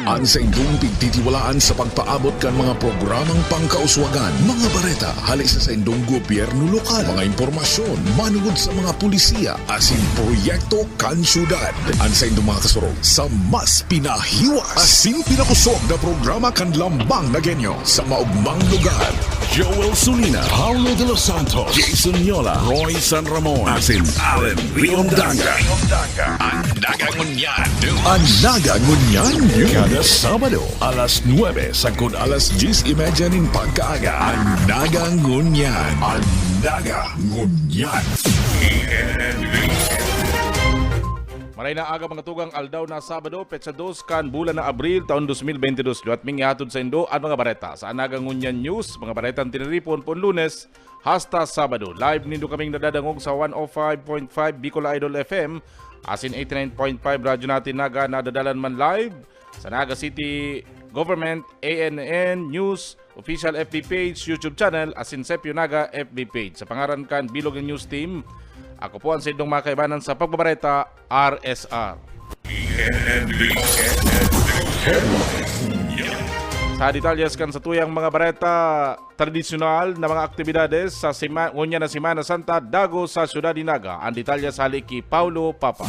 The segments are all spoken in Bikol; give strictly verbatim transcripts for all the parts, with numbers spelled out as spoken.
An saindong pigtitiwalaan sa pagpaabot kan mga programang pangkauswagan, mga bareta hali sa saindong gobyerno lokal, mga impormasyon manugod sa mga pulisiya asin proyekto kan syudad. An saindong mga kasurog sa mas pinahiwas asin pinakosog na programa kan Lambang na Genyo sa maogmang lugar. Joel Sulina, Paulo de los Santos, Jason Yola, Roy San Ramon, asin Allen Riondanga. An Naga Ngunyan. An Naga Ngunyan News. Kada Sabado, alas nuebe sagkod alas dyes y media nin pagkaaga. An Naga Ngunyan. An Naga Ngunyan. Maray na aga, mga tugang, aldaw na Sabado, petsa dos kan bulan na Abril, taon dos mil bente dos. Liwat ming ihatod saindo an mga bareta sa An Naga Ngunyan News, mga baretang tiniripon, poon Lunes hasta Sabado. Live nindo kaming nadadangog sa one oh five point five Bicol Idol F M, asin eighty-nine point five Radyo Natin Naga. Nadadalan man live sa Naga City Government, A N N News, official F B page, YouTube channel, asin Sepyo Naga F B page. Sa pangaran kan bilog na news team, ako po an saindong mga kaibanan sa pagbabareta, R S R. Sa detalyes kan satuyang mga bareta, tradisyonal na mga aktibidades sa sima-, ngunyan na Semana Santa dagos sa syudad nin Naga. An detalyes hali ki Paulo Papa.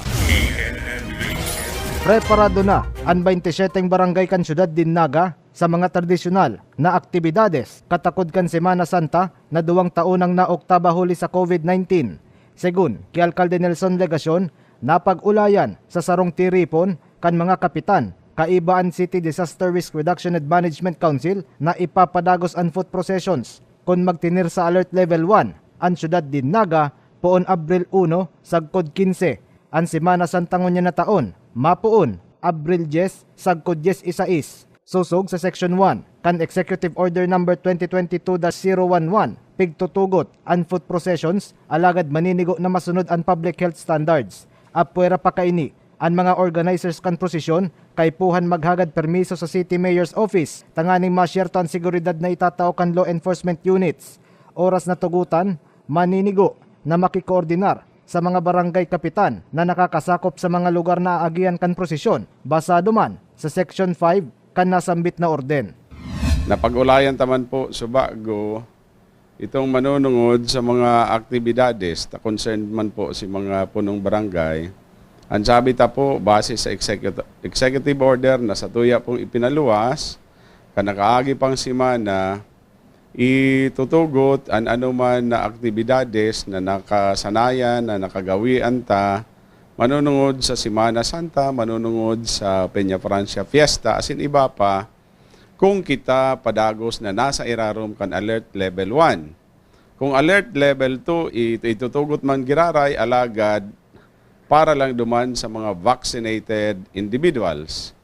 Preparado na an baynte syeteng barangay kan syudad nin Naga sa mga tradisyonal na aktibidades katakod kan Semana Santa na duwang taon nang naoktaba huli sa COVID nineteen. Segun ki Alkalde Nelson Legacion, napag-ulayan sa sarong tiripon kan mga kapitan kaiba an City Disaster Risk Reduction and Management Council na ipapadagos an foot processions kun magtener sa Alert Level one an syudad nin Naga poon Abril uno sagkod kinse. An Semana Santa ngunyan na taon, mapoon Abril dyes sagkod dyes y sais. Sosog sa Section one kan Executive Order Number twenty twenty-two dash zero one one, pigtutugot an foot processions, alagad maninigo na masunod an public health standards. Apwera pa kaini, an mga organizers kan prosesyon kaipuhan maghagad permiso sa City Mayor's Office tanganing masyerto an seguridad na itatao kan law enforcement units. Oras na tugotan, maninigo na makikoordinar sa mga barangay kapitan na nakakasakop sa mga lugar na aagihan kan prosesyon, basado man sa Section five kan nasambit na orden. Napag-ulayan ta man po subago itong manunungod sa mga aktibidades ta concerned man po si mga punong barangay. An sabi ta po, base sa executive, executive order na satuya pong ipinaluwas, kan nakaagi pang semana, itutugot an anoman na aktibidades na nakasanayan, na nakagawian ta, manunungod sa Semana Santa, manunungod sa Peña Francia Fiesta, asin iba pa, kung kita padagos na nasa irarom kan Alert Level one. Kung Alert Level two, i-, itutugot man giraray, alagad para lang duman sa mga vaccinated individuals.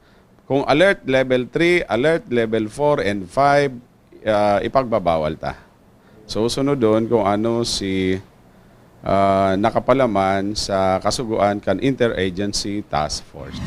Kung Alert Level three, Alert Level four and five, ah, ipagbabawal ta. So, sunodon kung ano si, ah, nakapalaman sa kasugoan kan Interagency Task Force.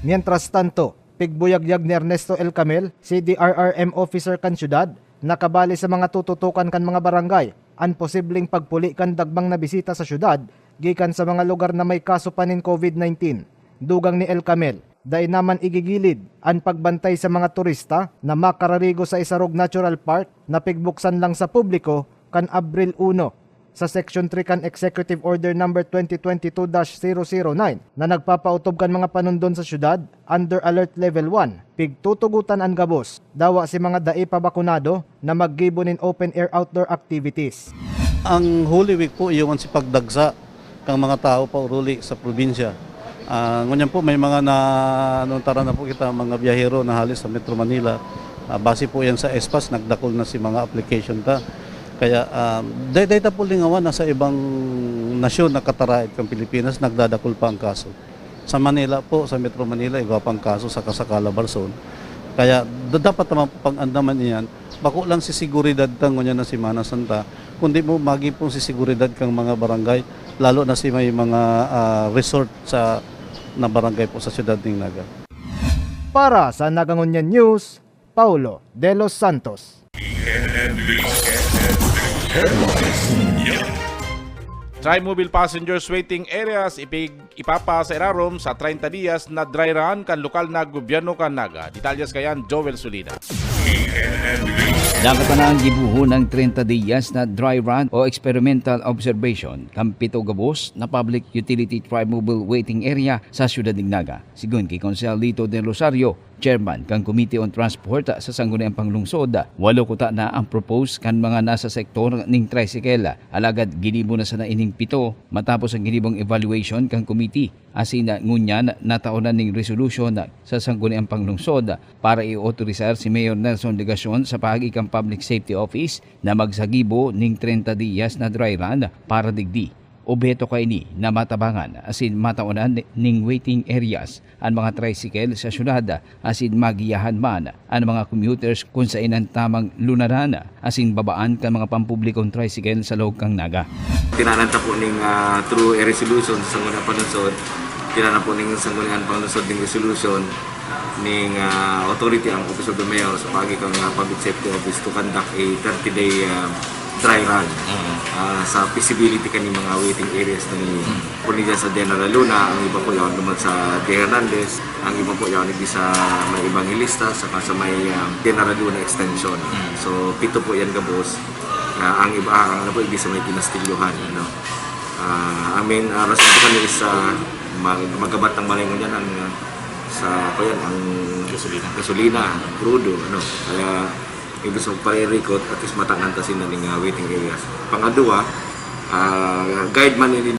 Mientras tanto, pigbuyagyag ni Ernesto El Camel, C D R R M officer kan syudad, na kabali sa mga tututukan kan mga barangay an posibleng pagpuli kan dagmang na bisita sa syudad gikan sa mga lugar na may kaso pa nin COVID nineteen. Dugang ni El Camel, dai naman igigilid an pagbantay sa mga turista na makararigo sa isarog natural park na pigbuksan lang sa publiko kan Abril uno. Sa Section three kan Executive Order Number twenty twenty-two dash zero zero nine na nagpapautob kan mga panundon sa syudad under Alert Level one, pigtutugotan an gabos, dawa si mga dai pa bakunado na maggibo nin open-air outdoor activities. Ang Holy Week po, iyo man si pagdagsa kan mga tawo pauruli sa probinsya. Ah, ngunyan po, may mga na, nung tara na po kita, mga biyahero na hali sa Metro Manila. Ah, base po yan sa S PAS, nagdakul na si mga application ta. Kaya, ah, day-, day ta po lingawan na sa ibang nasyon na kataraed kan Pilipinas, nagdadakul pa ang kaso. Sa Manila po, sa Metro Manila, igwa pang kaso sa Kasakala, Barzon. Kaya, da-, dapat naman pag-andaman iyan, bako lang si seguridad ta ngunyan na Semana Santa, kundi mo magi pong si seguridad kang mga barangay, lalo na si may mga, ah, resort sa, na barangay po sa siyudad ning Naga. Para sa Naga Ngunyan News, Paulo de los Santos. Trimobile passengers waiting areas ipig ipapa sa irarom sa treinta dias na dry run kan lokal na gobyerno kan Naga. Detalyes kayan, Joel Solina. Nakatana ang gibohon ng treinta dias na dry run o experimental observation kan pito gabos na public utility trimobile waiting area sa siyudad nin Naga. Sigon ki Konsehal Lito Del Rosario, chairman kan Committee on Transport sa Sangguniang Panglungsod, walo kutana ang propose kan mga nasa sektor ning tricycle. Alagad ginibo na sana ining pito matapos ang ginibong evaluation kan committee. Asin ngunyan nataonan ning resolusyon sa Sangguniang Panglungsod para i-autorisar si Mayor Nelson Legacion sa paagi kan Public Safety Office na magsagibo ning treinta dias na dry run para digdi. Obheto kaini na matabangan asin mataonan ning waiting areas an mga tricycle sa syudad asin magiyahan man an mga commuters kun saen an tamang lunaran asin babaan kan mga pampublikong tricycle sa laog kan Naga. Tinanan ta po ning, ah, through a resolution sa Sangguniang Panlungsod, tinanan po ning Sangguniang Panlungsod ning resolution ning, ah, authority ang Office of the Mayor sa paagi kan, ah, Public Safety Office to conduct a thirty-day, ah, dry run, Mm. ah, sa feasibility kaning mga waiting areas na ninyo. Mm. Puli dyan sa General Luna, ang iba po yan naman sa De Hernandez, ang iba po yan hindi sa may Evangelista, saka sa may, ah, General Luna Extension. Mm. So, pito po yan gabos. Ah, ang iba, ang ano po, hindi sa may Kinastilyohan, ano. Ah, I mean, ah, rason po kami is, ah, mag-, magabat ng malay mo dyan ang, ah, sa, po yan, ang Gasolina. gasolina, crudo, ano. Kaya, imbes na pare-record, at least matanan ta sila ning, ah, waiting areas. Pangadwa, ah, guide man ini.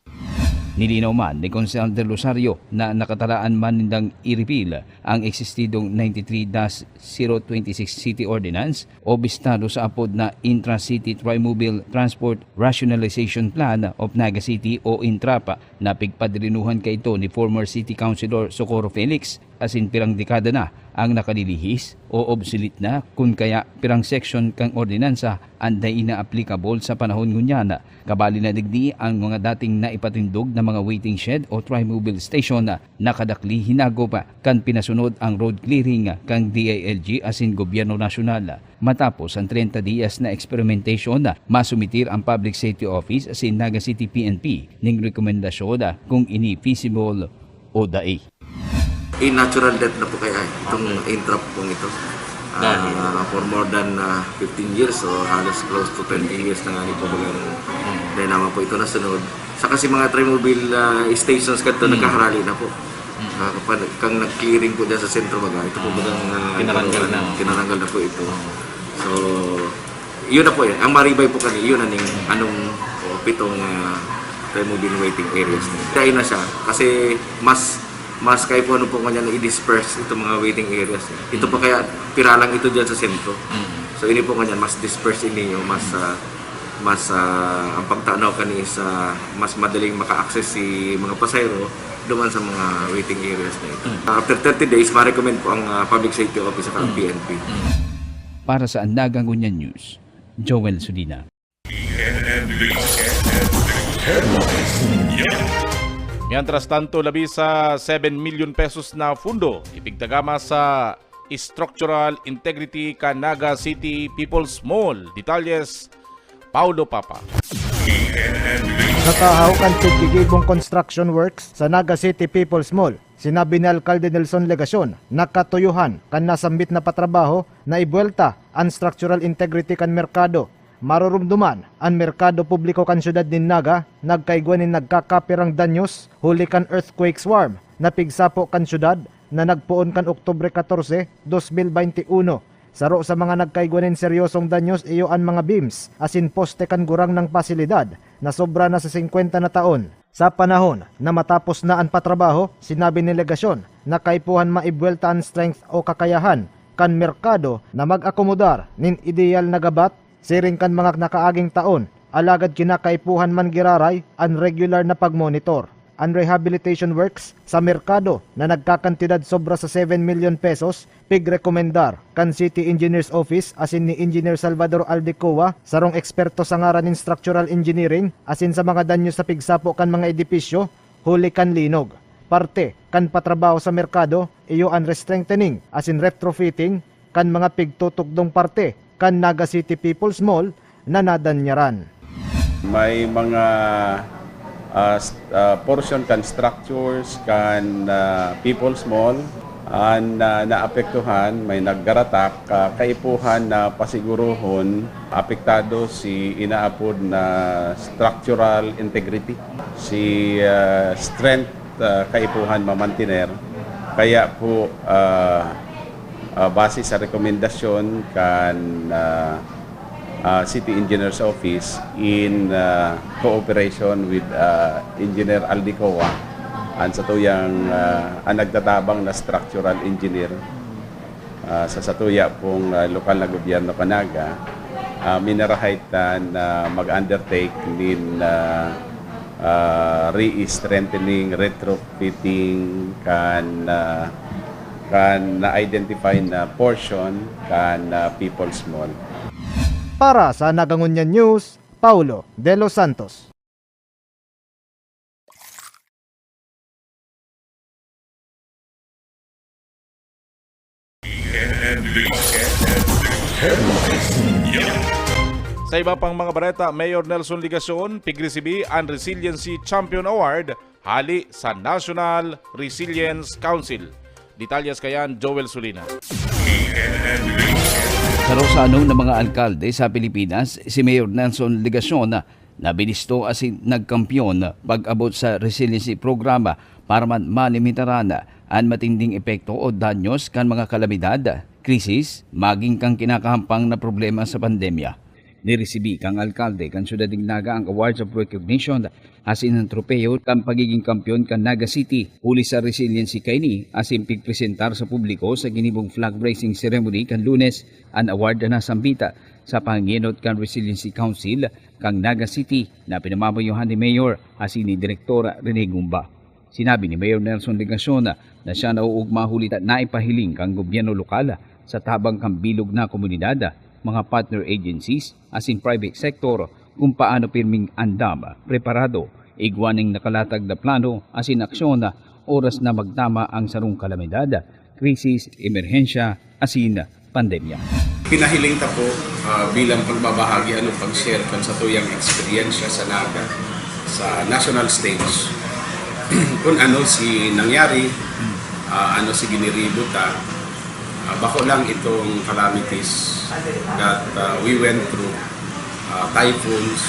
Nilinaw man ni Konsehal Del Rosario na nakataraan man nindang i-repeal ang existidong ninety-three dash zero twenty-six City Ordinance o bistado sa apod na Intra-City Trimobile Transport Rationalization Plan of Naga City o INTRAP na pigpadirinuhan kaito ni former City Councilor Socorro Felix. Asin pirang dekada na ang nakalilihis o obsolete na, kun kaya pirang seksyon kan ordinansa an dai na applicable sa panahon ngunyan. Kabali na digdi ang mga dating naipatindog na mga waiting shed o trimobile station na nakadakli hinagop kan pinasunod ang road clearing kan D I L G asin Gobyerno Nasyonal. Matapos ang treinta dias na eksperimentasyon, masumitir ang Public Safety Office asin Naga City P N P ning rekomendasyon kung ini feasible o dai. Eh, natural death na po kaya eh, itong Okay. INTRAP pong ito. Dahil? Ah, for more than, ah, fifteen years, so halos close to twenty years na nga ni po bagang Hmm. dahil naman po ito nasunod. Sa kasi mga trimobile, ah, stations kadto, Hmm. nagkaharali na po. Hmm. Ah, kapag kang nag-clearing po dyan sa sentro baga, ito po Ah, bagang, ah, tinaranggal na. tinaranggal na po ito. Hmm. So, yun na po eh. Ang maribay po kani, yun na ning anong, o, pitong, ah, trimobile waiting areas. Kaya na siya. Kasi mas mas kaya po ano po ngunyan i-disperse itong mga waiting areas. Ito po Mm. kaya pira lang ito dyan sa sentro. Mm. So, ini po ngunyan, mas disperse ini, o mas, ah, mas, ah, ang pagtanaw kani is, ah, mas madaling maka-access si mga pasahero duman sa mga waiting areas na ito. Mm. After thirty days, ma-recommend po ang, ah, Public Safety Office at ang Mm. P N P. Mm. Para sa Andaga Ngunyan News, Joel Sudina. Mientras tanto, labi sa seven million pesos na fundo ipigtagama sa structural integrity kan Naga City People's Mall. Detalyes, Paulo Papa. Sa tahaw kan tigkigibong construction works sa Naga City People's Mall, sinabi ni Alkalde Nelson Legacion na katuyohan kan nasambit na patrabaho na ibuwelta an structural integrity kan merkado. Marurumduman an merkado publiko kan siyudad nin Naga, nagkaigwa nin nagkakapirang danyos huli kan earthquake swarm na pigsapo kan siyudad na nagpoon kan Oktubre katorse, dos mil baynte uno. Saro sa mga nagkaigwa nin seryosong danyos iyo an mga beams asin poste kan gurang nang pasilidad na sobra na sa singkwenta na taon. Sa panahon na matapos na an patrabaho, sinabi ni Legacion na kaipuhan maibuwelta an strength o kakayahan kan merkado na mag-akomodar nin ideyal na gabat siring kan mga nakaaging taon, alagad kinakaipuhan man giraray an regular na pagmonitor. An rehabilitation works sa merkado na nagkakantidad sobra sa seven milyon pesos, pigrekomendar kan City Engineer's Office asin ni Engineer Salvador Aldecoa, sarong eksperto sa ngaran nin structural engineering, asin sa mga danyo sa pigsapo kan mga edipisyo huli kan linog. Parte kan patrabaho sa merkado iyo an restrengthening asin retrofitting kan mga pigtutugdong parte kan Naga City People's Mall na nadanyaran. May mga Ah, s-, ah, portion kan structures kan, ah, People's Mall, an, ah, naapektuhan, may naggaratak, ah, kaipuhan na pasigurohon apektado si inaapod na structural integrity, si, ah, strength, ah, kaipuhan mamantiner. Kaya po, ah, ah, base sa rekomendasyon kan, ah, ah, City Engineer's Office in, ah, cooperation with, ah, Engineer Aldicoa, an satuyang, ah, an nagtatabang na structural engineer, ah, sa satuya pong, ah, lokal na gobyerno kan Naga, ah, minarahay ta na mag-undertake nin, ah, ah, re-strengthening, retrofitting kan, ah, kan na-identify na portion kan, ah, People's Mall. Para sa Nagangunyan News, Paulo de los Santos. Sa iba pang mga bareta, Mayor Nelson Legacion pigresibi an Resiliency Champion Award hali sa National Resilience Council. Detalyes kayan, Joel Sulina. Saro sa anom na mga alkalde sa Pilipinas, si Mayor Nelson Legacion na binisto asin nagkampiyon pag-abot sa resiliency programa para man malimitaran an matinding epekto o danyos kan mga kalamidad, krisis, maging kan kinakahampang na problema sa pandemya. Niresibi kan alkalde kan syudad nin Naga ang Awards of Recognition asin an tropeyo kan pagigin kampiyon kan Naga City huli sa resiliency kaini asin pigpresentar sa publiko sa ginibong flag raising ceremony kan Lunes an award na nasambit sa pangenot kan Resiliency Council kan Naga City na pinamamayohan ni Mayor asin ni Direktor Rene Gumba. Sinabi ni Mayor Nelson Legacion na siya nauugma huli ta naipahiling kan gobyerno lokal sa tabang kan bilog na komunidad, mga partner agencies, asin private sector kung paano pirming andam, preparado, igwa nin nakalatag na plano asin aksyon oras na magtama ang sarong kalamidad, krisis, emerhensya, asin pandemya. Pinahiling ta po, ah, bilang pagbabahagi ano, pag-share kan satuyang eksperyensya sa Naga, sa national stage. Kung ano si nangyari, ah, ano si giniribo ta, ah, bako lang itong calamities that, ah, we went through, ah, typhoons,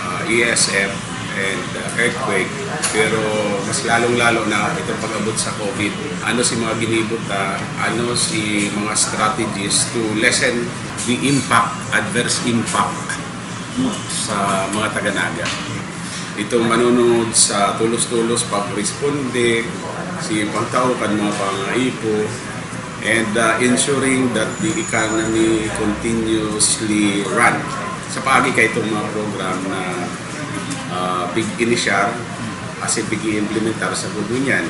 ah, E S F, and, ah, earthquake. Pero mas lalong-lalo na itong pag-abot sa COVID. Ano si mga ginibo ta, ano si mga strategies to lessen the impact, adverse impact sa mga taga-Naga. Itong manunungod sa tulos-tulos pag-responde, si pagtao kan mga pangaipo, and, ah, ensuring that the economy continuously run. Sa paagi ka itong mga program na, ah, pig-inisyar, asin pig-iimplementar sa Gudunyan.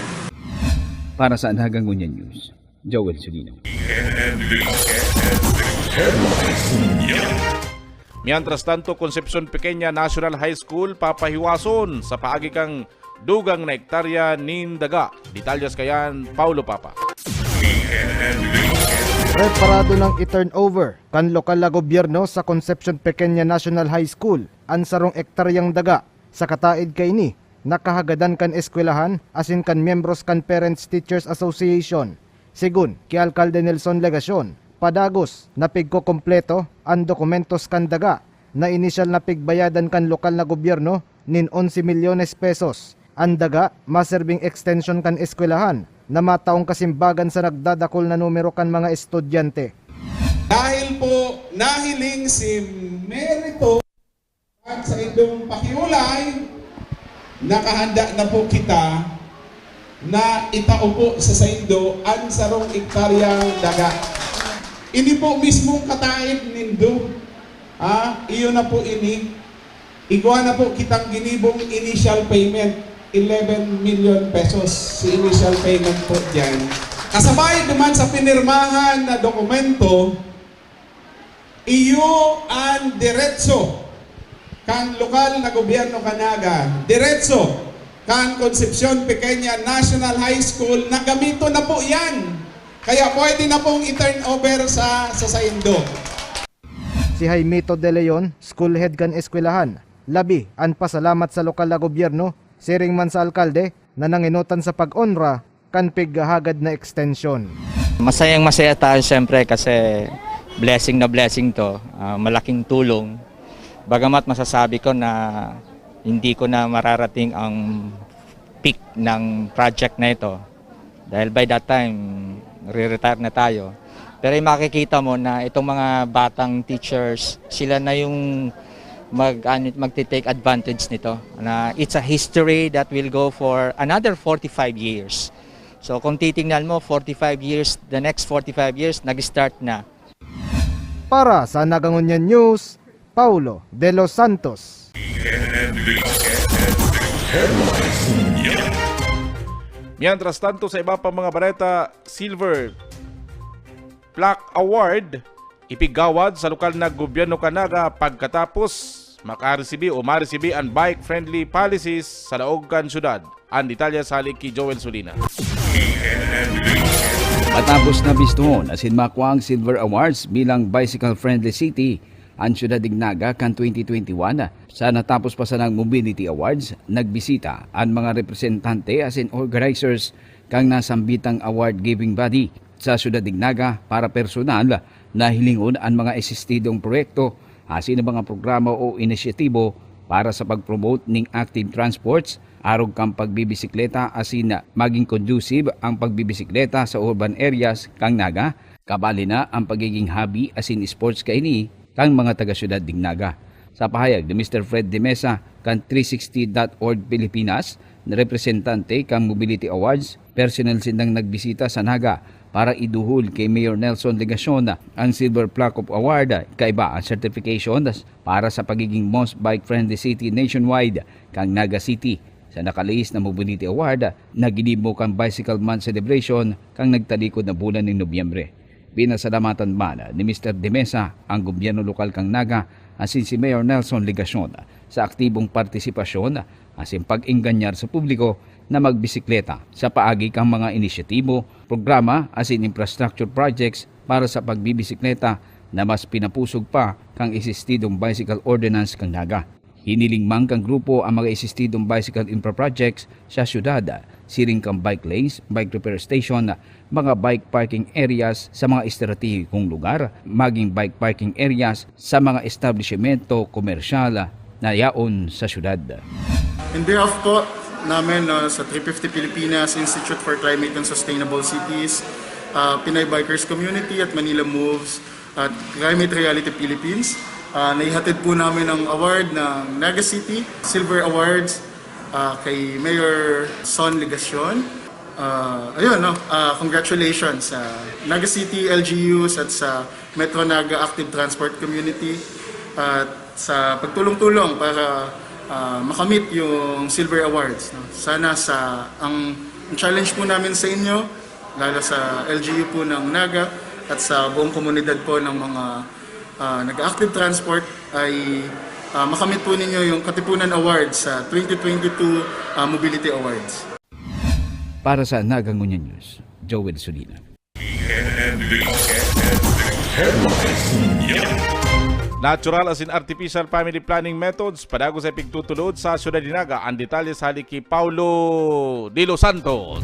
Para sa Nagangunyan News, Joel Solino. Mientras tanto, Concepcion Pequeña National High School papahiwason sa paagi kan dugang na ektarya nin daga. Detalyes kayan, Paulo Papa. Preparado nang i-turnover kan lokal na gobyerno sa Concepcion Pequeña National High School an sarong ektaryang daga. Sa kataed kaini, nakahagadan kan eskwelahan asin kan miyembros kan Parents Teachers Association. Segun ki Alkalde Nelson Legacion, padagos na pigkokompleto an dokumentos kan daga na inisyal na pigbayadan kan lokal na gobyerno nin onse milyones pesos. An daga maserbing ekstensyon kan eskwelahan na mataong kasimbagan sa nagdadakul na numero kan mga estudyante. Dahil po nahiling si Merito at sa indong pakiulay, nakahanda na po kita na itao po sa saindo an sarong ektaryang daga. Ini po mismong kataed nindo, ah, iyo na po ini. Igwa na po kitang ginibong initial payment, eleven million pesos si initial payment po diyan. Kasabay duman sa pinirmahan na dokumento, iyo an diretso kan lokal na gobyerno kan Naga, diretso kan Concepcion Pequeña National High School na gamiton na po yan. Kaya pwede na pong i-turn over sa, sa saindo. Si Jaimito De Leon, school head kan eskwelahan, labi an pasalamat sa lokal na gobyerno siring man sa alkalde na nangenotan sa pag-onra kan pighahagad na ekstensyon. Masayang-masaya tayo siyempre kasi blessing na blessing 'to, ah, malaking tulong. Bagamat masasabi ko na hindi ko na mararating ang peak ng project na ito dahil by that time re-retire na tayo. Pero yung makikita mo na itong mga batang teachers, sila na yung mag-ano, magte-take advantage nito, na it's a history that will go for another forty-five years. So kung titingnan mo, forty-five years, the next forty-five years, nag-start na. Para sa Naga Ngunyan News, Paulo de los Santos. Mientras tanto, sa iba pang mga bareta, Silver Plaque Award ipigawad sa lokal na gobyerno kan Naga pagkatapos makaresibi o maresibi an bike-friendly policies sa laog kan syudad. An detalye sa hali ki Joel Solina. Matapos na bistohon asin makua ang Silver Awards bilang bicycle-friendly city an siyudad nin Naga kan twenty twenty-one, sa natapos pa sanang Mobility Awards, nagbisita an mga representante asin organizers kan nasambitang award-giving body sa siyudad nin Naga para personal na hilingon an mga esistidong proyekto asin an mga programa o inisyatibo para sa pag-promote ning active transports, arog kan pagbibisikleta asin maging conducive ang pagbibisikleta sa urban areas kan Naga, kabali na ang pagiging hobby asin sports kaini kan mga taga-syudad nin Naga. Sa pahayag ni Mister Fred de Mesa kan three sixty dot org Pilipinas, na representante kan Mobility Awards, personal sindang nagbisita sa Naga para iduhol ki Mayor Nelson Legacion ang Silver Plaque of Award, kaiba ang certification para sa pagiging most bike-friendly city nationwide kan Naga City, sa nakalihis na Mobility Award na ginibo kan Bicycle Month celebration kan nagtalikod na bulan nin Nobyembre. Pinasalamatan man ni Mister de Mesa ang gobyerno lokal kan Naga asin si Mayor Nelson Legacion sa aktibong partisipasyon asin pag-engganyar sa publiko na magbisikleta sa paagi kan mga inisyatibo, programa asin infrastructure projects para sa pagbibisikleta na mas pinapusog pa kan esistidong bicycle ordinance kan Naga. Hiniling man kan grupo ang mga esistidong bicycle infra projects sa syudad, siring kan bike lanes, bike repair station, mga bike parking areas sa mga estratehikong lugar, maging bike parking areas sa mga establisyemento komersyal na yaon sa syudad. In behalf po namin, no, sa three fifty Pilipinas Institute for Climate and Sustainable Cities, ah, Pinay Bikers Community at Manila Moves, at Climate Reality Philippines. Ah, naihatid po namin ang award ng Naga City Silver Awards, ah, kay Mayor Son Legacion. Ah, ayun, no? Ah, congratulations sa Naga City L G Us at sa Metro Naga Active Transport Community at sa pagtulong-tulong para, ah, makamit yung Silver Awards, no? Sana sa, ang, ang challenge po namin sa inyo, lalo sa L G U po ng Naga at sa buong komunidad po ng mga, ah, nag-active transport, ay, ah, makamit po ninyo yung Katipunan Award sa twenty twenty-two, ah, Mobility Awards. Para sa Naga Ngunyan News, Joel Solina. Natural asin artificial family planning methods, padagos sa pigtutulod sa syudad nin Naga. Ang detalye sa hali ki Paulo de los Santos.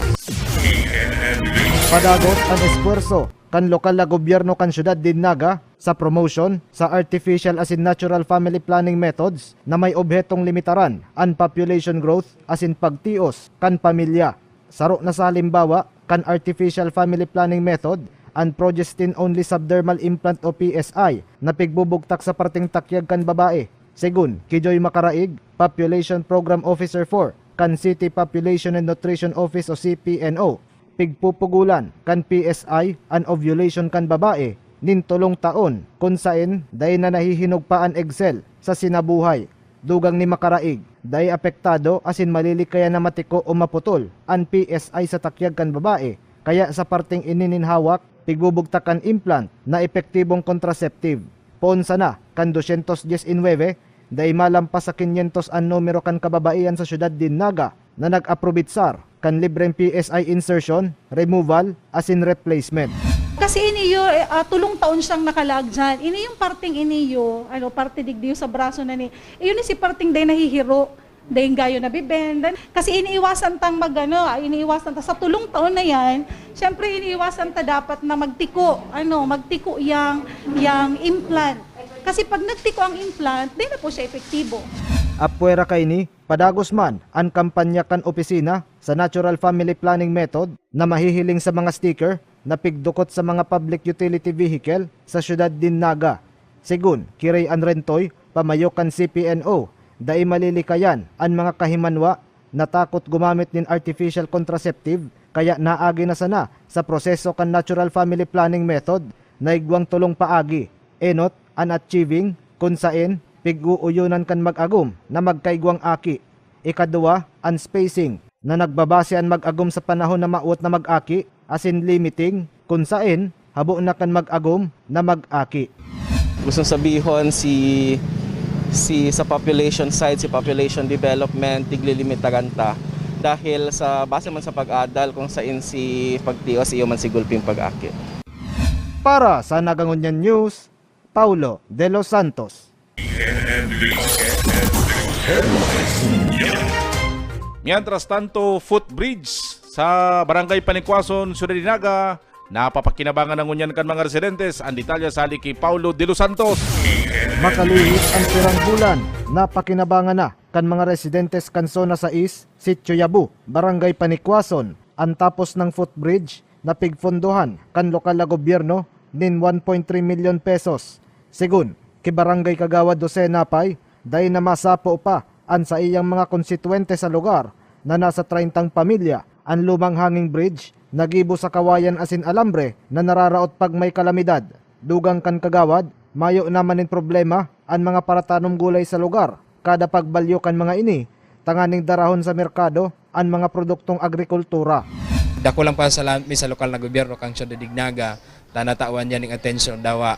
Padagos an esfuerso kan lokal na gobyerno kan syudad nin Naga sa promotion sa artificial asin natural family planning methods na may obhetong limitaran an population growth asin pagtios kan pamilya. Saro na sa halimbawa kan artificial family planning method, an progestin-only subdermal implant o P S I na pigbubugtak sa parteng takyag kan babae. Segun ki Joy Macaraig, Population Program Officer four kan City Population and Nutrition Office o C P N O, pigpupugolan kan P S I an ovulation kan babae nin tolong taon, kun saen dai na nahihinog pa an egg cell sa sinabuhay. Dugang ni Macaraig, dai apektado asin malilikaya na matiko o maputol an P S I sa takyag kan babae, kaya sa parteng ini nin hawak, pigbubugtak kan implant na epektibong contraceptive. Poon sana kan dosyentos dyes y nuebe, dai malampas sa kinyentos an numero kan kababaihan sa syudad nin Naga na nag-aprobitsar kan libreng P S I insertion, removal, asin replacement. Kasi ini yo, eh, ah, tolong taon siyang nakalaag dyan. Ini yung parteng ini yo, ano, parte digdi yo sa braso na ni, iyo ni si parteng day nahihiro. Dai gayo nabe-bend. Kasi iniiwasan tang mag-ano, ah, iniiwasan ta sa tulong taon na yan. Siyempre, iniiwasan ta dapat na magtiko, ano, magtiko yang, yang implant. Kasi pag nagtiko ang implant, di na po siya epektibo. Apwera kaini, padagos man an kampanya kan opisina sa Natural Family Planning Method na mahihiling sa mga sticker na pigdukot sa mga public utility vehicle sa siyudad nin Naga. Segun ki Ray Anrentoy, pamayo kan C P N O, dai malilikayan an mga kahimanwa na takot gumamit nin artificial contraceptive, kaya naagi na sana sa proseso kan natural family planning method na igwang tolong paagi, enot an achieving, kun saen pig-uuyonan kan mag-agom na magkaigwang aki, ikaduwa an spacing, na nagbabase an mag-agom sa panahon na mawot na mag-aki, asin limiting, kun saen habo na kan mag-agom na mag-aki. Gustong sabihon, si si sa population side, si population development, tiglilimitaran ta dahil sa base man sa pag-adal kung sain si pagtios iyo man si gulping pag-aki. Para sa Nagangonyan News, Paulo de los Santos. Mientras tanto, footbridge sa Barangay Panikwason, Ciudad de Naga, napapakinabangan na ngunyan kan mga residentes. Ang detalye sa hali ki Paulo de los Santos. Makalihis ang pirang bulan, napakinabangan na kan mga residentes kan Zona sais, Sitio Yabo, Barangay Panikwason, ang tapos ng footbridge na pigpondohan kan lokal na gobyerno nin one point three milyon pesos. Segun ki Barangay Kagawad Jose Napay, dai na masapo pa an saiyang mga konstituwente sa lugar na nasa treyntang pamilya. An lumang hanging bridge nagibo sa kawayan asin alambre na nararaot pag may kalamidad. Dugang kan kagawad, mayo naman nin problema an mga paratanom gulay sa lugar kada pagbalyo kan mga ini tanganing darahon sa merkado an mga produktong agrikultura. Dakulang pasalamat mi sa lokal na gobyerno kan Ciudad de Naga ta natawan niya ning atensyon dawa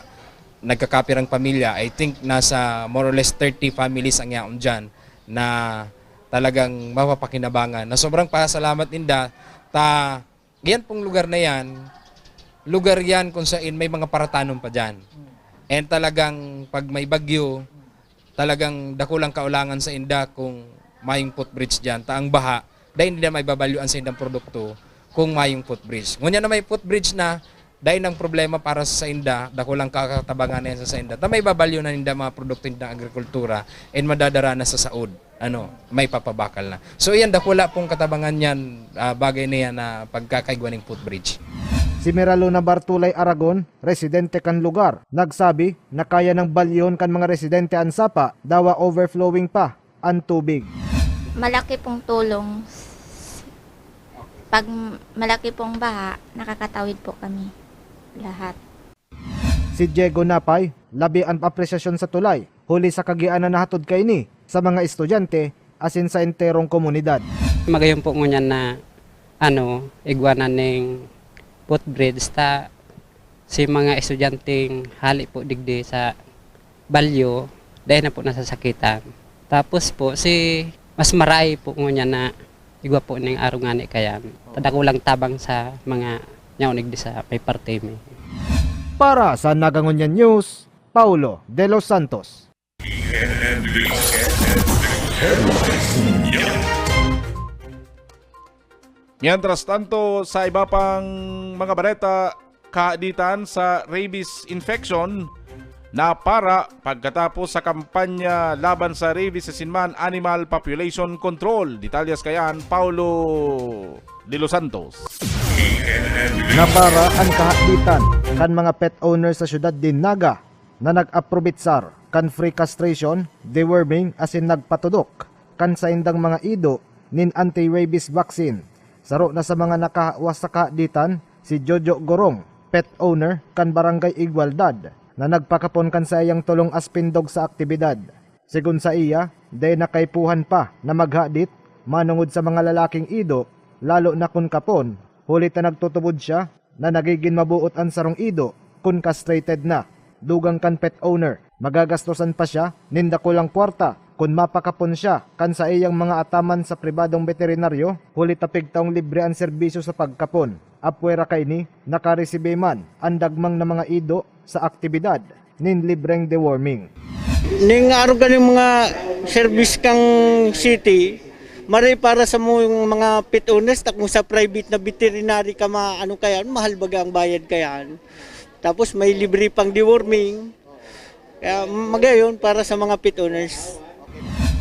nagkakapirang pamilya, I think nasa more or less thirty families ang yaon diyan na talagang mapapakinabangan. Na sobrang pasalamat ninda ta yan pong lugar na yan, lugar yan kung saan may mga paratanom pa diyan. And talagang pag may bagyo, talagang dakulang kaulangan sa inda kung mayong footbridge diyan. Ta ang baha, dai nila maibabalyoan sa indang produkto kung mayong footbridge. Ngunyan na may footbridge na, dai nang problema para sa inda, dakulang kakatabangan na yan sa inda. Ta may babalyo na ninda mga produkto nindang agrikultura and madadara na sa saod. Ano, may papabakal na. So iyan, dakula pong katabangan yan, ah, bagay na yan na pagkakaigwa ning footbridge. Si Miraluna Bartulay Aragon, residente kan lugar, nagsabi na kaya nang balyon kan mga residente an sapa dawa overflowing pa an tubig. Malaki pong tulong. Pag malaki pong baha, nakakatawid po kami lahat. Si Diego Napay, labi an apresasyon sa tulay huli sa kagianan na hatod kaini sa mga estudyante asin sa enterong komunidad. Magayon po ngunyan na ano, igwanan ning footbridge ta si mga estudyanteng hali po digdi sa Balyo, dai na po nasasakitan. Tapos po, si mas maray po ngunyan na igwa po ning arong ngani kayan. Tadakulang tabang sa mga nyaonig di sa may parte mi. Para sa Nagangonyan News, Paulo de los Santos. Mientras tanto, sa iba pang mga bareta, kahaditan sa rabies infection na para pagkatapos sa kampanya laban sa rabies sa Sinman Animal Population Control. Detalyes kayan, Paulo de los Santos. Napara an kahaditan kan mga pet owners sa siyudad nin Naga na nag-aprobitsar kan free castration, deworming asin nagpatudok kan saindang mga ido nin anti-rabies vaccine. Saro na sa mga nakahawas sa kahaditan si Jojo Gorong, pet owner kan Barangay Igualdad, na nagpakapon kan saiyang tolong aspindog sa aktibidad. Segun saiya, dai na kaipuhan pa na maghadit manongod sa mga lalaking ido, lalo na kun kapon, huli ta nagtutubod siya na nagigin maboot an sarong ido kun castrated na. Dugang kan pet owner, magagastosan pa siya nin dakulang kwarta kun mapakapon siya kan saiyang mga ataman sa pribadong beterinaryo, huli ta pigtaong libre an serbisyo sa pagkapon. Apwera kaini, nakaresibi man an dagmang na mga ido sa aktibidad nin libreng deworming. Ning arog kaning mga service kang city, maray para sa mo-, mga pet owners, ta kung sa private na veterinary ka ma-, ano kaya, mahal baga ang bayad kaya. Tapos may libre pang deworming. Kaya magayon para sa mga pet owners.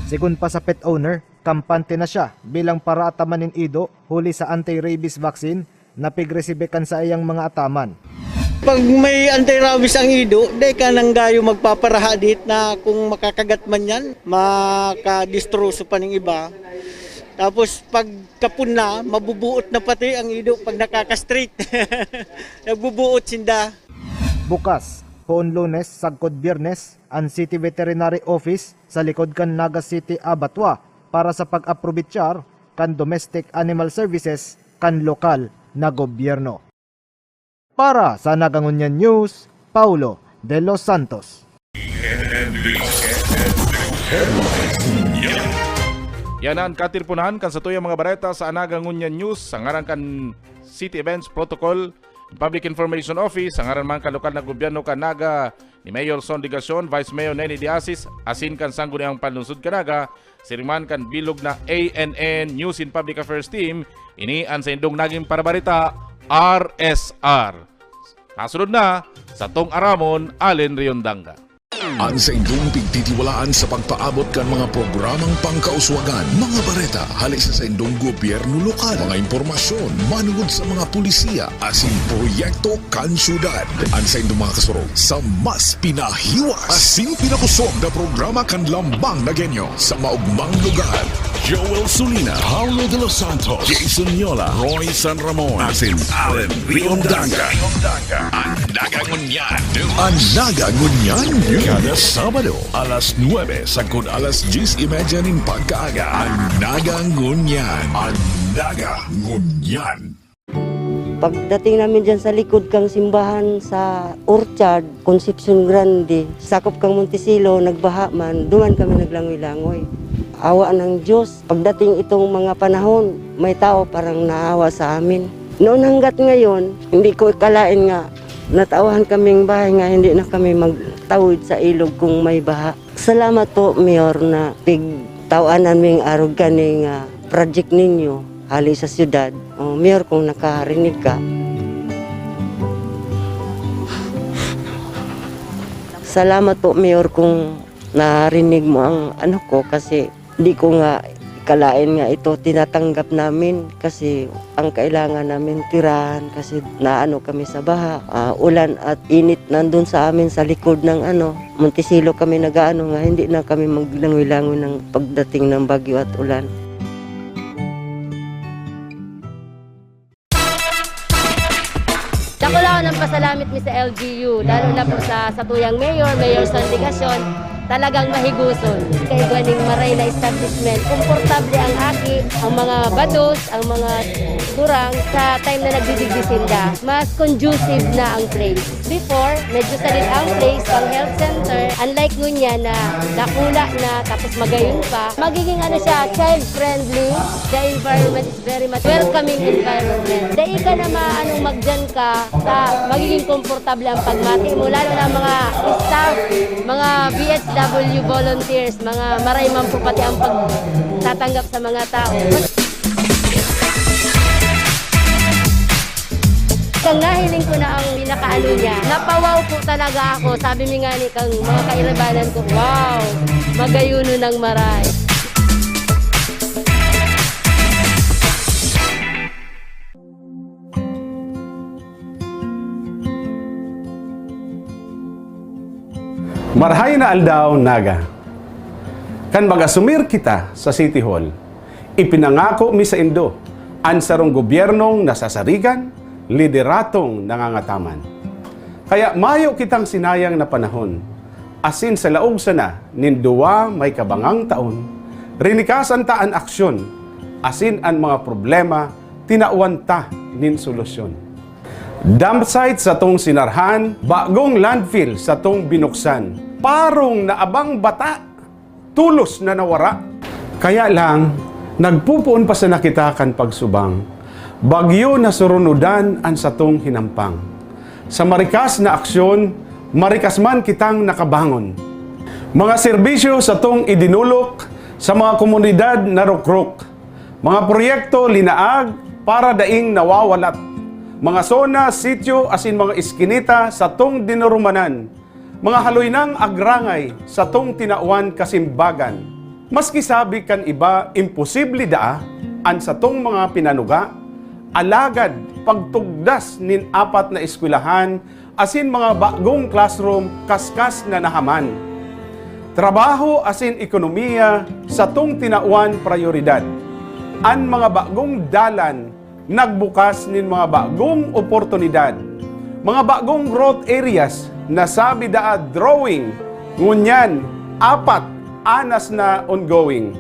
Sigon pa sa pet owner, kampante na siya bilang paraataman nin ido huli sa anti-rabies vaccine na pigresibe kan saiyang mga ataman. Pag may anti-rabies ang ido, di ka nang gayo magpaparaha dit na kung makakagat man yan, makadistroso pa ning iba. Tapos pag kapon na, mabubuot na pati ang ido pag nakaka-straight. Nagbubuot sinda. Bukas, poon Lunes sagkod Biyernes, an City Veterinary Office sa likod kan Naga City Abattoir para sa pag-aprobichar kan domestic animal services kan lokal na gobyerno. Para sa Nagangunyan News, Paulo de los Santos. Yan an katirpunahan kan satuyang mga bareta sa Anaga Ngunyan News sa ngaran kan City Events Protocol and Public Information Office, sa ngaran man kan lokal na gobyerno kan Naga, ni Mayor Son Legacion, Vice Mayor Neni De Asis, asin kan Sangguniang Panlungsod kan Naga, siring man kan bilog na A N N News and Public Affairs Team, ini an saindong naging parabareta, R S R. Nasunod na, satong aramon, Allen Riondanga. An saindong pigtitiwalaan sa pagpaabot kan mga programang pangkauswagan, mga bareta hale sa saindong gobyerno lokal, mga impormasyon manungod sa mga pulisiya asin proyekto kan syudad. An saindong mga kasurog sa mas pinahiwas asin pinakosog na programa kan Lambang na Genyo sa maogmang lugar. Joel Sulina, Paulo de los Santos, Jason Yola, Roy San Ramon, asin Allen Riondanga. An Naga Ngunyan. An Naga Ngunyan. Kada Sabado, alas nuebe sagkod alas dyes y media nin pagkaaga. An Naga Ngunyan. An Naga Ngunyan. Pagdating namin dyan sa likod kang simbahan sa Orchard, Concepcion Grande, sakop kang Montecillo, nagbaha man, duman kami naglangoy-langoy. Awa ng Diyos, pagdating itong mga panahon, may tao parang naawa sa amin. Noon hanggat ngayon, hindi ko ikalain nga natauhan kaming bahay nga hindi na kami magtawid sa ilog kung may baha. Salamat po, Mayor, na pigtawanan ming arog kani nga project ninyo hali sa syudad. O, Mayor, kung nakarinig ka. Salamat po, Mayor, kung narinig mo ang ano ko kasi di ko nga kalain nga ito tinatanggap namin kasi ang kailangan namin tirahan kasi naano kami sa baha, ah, ulan at init nandun sa amin sa likod ng ano, Montecillo kami nag-aano nga hindi na kami maglangoy-langoy ng pagdating ng bagyo at ulan. Dakulaon ang pasalamit mi sa L G U, lalo na po sa satuyang mayor, Mayor Son Legacion, talagang mahiguson. Kay ganing maray na establishment, komportable ang aki, ang mga bados, ang mga gurang sa time na nagdidigdi sinda. Mas conducive na ang place. Before, medyo salit ang place, pang health center. Unlike ngunya na dakula na, tapos magayon pa. Magiging ano siya, child-friendly. The environment is very much welcoming environment. Dai ka na maanong magdiyan ka sa magiging komportable ang pagmati mo, lalo na mga staff, mga B H W volunteers, mga maray man po pati ang pagtatanggap sa mga tao. Kang nahiling ko na ang pinakaano niya, napawaw po talaga ako. Sabi mi nga ni kang mga kairabanan ko, "Wow! Magayuno ng maray." Marahay na aldaw, Naga. Kan mag-asumir kita sa City Hall, ipinangako mi saindo an sarong gobyernong nasasarigan, lideratong nangangataman. Kaya mayo kitang sinayang na panahon, asin sa laog sana nin duwa may kabangang taon, rinikasan ta an aksyon, asin an mga problema tinawan ta nin solusyon. Dump site satong sinarhan, bagong landfill satong binuksan. Parong naabang bata, tolos na nawara. Kaya lang, nagpupoon pa sana kita kan pagsubang. Bagyo na surunodan an satong hinampang. Sa marikas na aksyon, marikas man kitang nakabangon. Mga serbisyo satong idinulok sa mga komunidad na rukrok. Mga proyekto linaag para daing nawawalat. Mga sona, sityo asin mga iskinita satong dinurumanan. Mga haloy nang agrangay satong tinawan kasimbagan. Maski sabi kan iba, imposible daa an satong mga pinanuga, alagad pagtugdas nin apat na eskwelahan asin mga bagong classroom kaskas na nahaman. Trabaho asin ekonomiya satong tinawan prayoridad. An mga bagong dalan nagbukas nin mga bagong oportunidad. Mga bagong growth areas na sabi daa drawing, ngunyan apat anas na ongoing.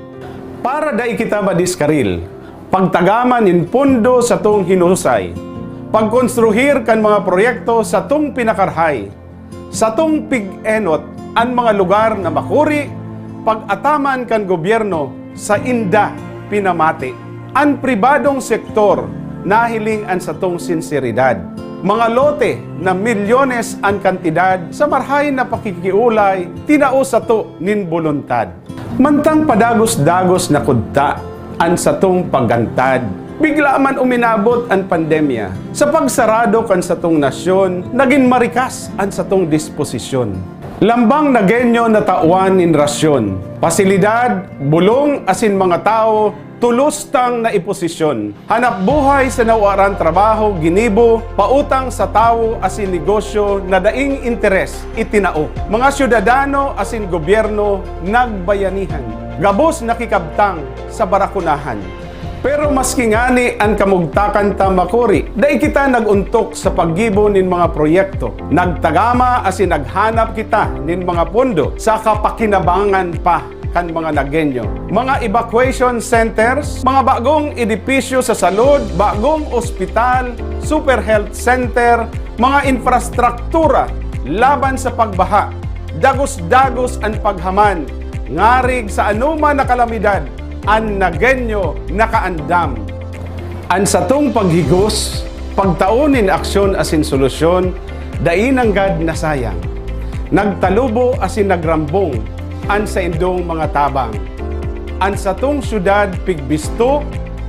Para dai kita madiskaril, pagtagama nin pondo satong hinusay, pagkonstruhir kan mga proyekto satong pinakarahay, satong pig-enot an mga lugar na makuri, pag-ataman kan gobyerno sainda pinamati. An pribadong sektor nahiling an satong sinseridad. Mga lote na milyones an kantidad sa marahay na pakikiulay, tinao sato nin boluntad. Mantang padagos-dagos na kudta an satong paggantad, bigla man uminabot an pandemya. Sa pagsarado kan satong nasyon, nagin marikas an satong disposisyon. Lambang Nagueño natawan nin rasyon, pasilidad, bulong asin mga tawo tolos tang naiposisyon. Hanap buhay sa nawaran trabaho, ginibo, pautang sa tawo asin negosyo na daing interes itinao. Mga syudadano asin gobyerno nagbayanihan, gabos nakikabtang sa barakunahan. Pero maski ngani an kamugtakan ta makuri, dai kita nag-ontok sa paggibo nin mga proyekto. Nagtagama asin naghanap kita nin mga pondo sa kapakinabangan pa kan mga Nagueño. Mga evacuation centers, mga bagong edipisyo sa salud, bagong ospital, super health center, mga infrastruktura laban sa pagbaha. Dagos-dagos an paghaman, ngarig sa anoman na kalamidad, an Nagueño nakaandam. An satong paghigos, pagtao nin aksyon asin solusyon, dai nanggad nasayang. Nagtalubo asin nagrambong an saindong mga tabang. An satong syudad pigbisto,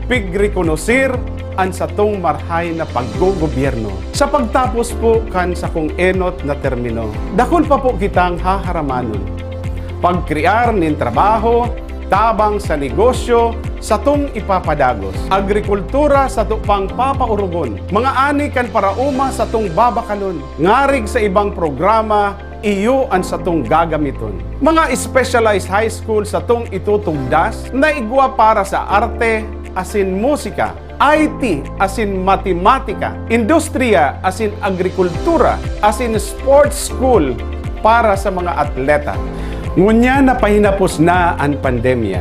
pigrekonosir an satong marahay na paggogobyerno. Sa pagtapos po kan sakong enot na termino, dakul pa po kitang haharamanon. Pagkrear nin trabaho, tabang sa negosyo satong ipapadagos. Agrikultura sato pang papaurugon. Mga ani kan paraoma satong babakalon. Ngarig sa ibang programa, iyo an satong gagamiton. Mga specialized high school satong itutugdas na igwa para sa arte asin musika, I T asin matematika, industriya asin agrikultura, asin sports school para sa mga atleta. Ngunyan na pahinapos na an pandemya,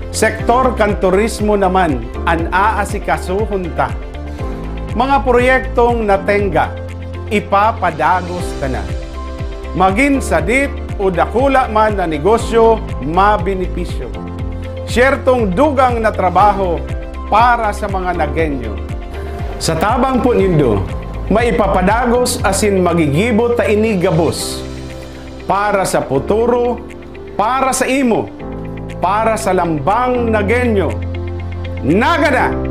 sektor kan turismo naman an aasikasuhon ta. Mga proyektong natengga, ipapadagos ta na. Magin sadit o dakula man na negosyo, mabenepisyo. Syertong dugang na trabaho para sa mga Nagueño. Sa tabang po nindo, maipapadagos asin magigibo ta ini gabos para sa futuro, para sa imo, para sa lambang Nagueño. Nagada!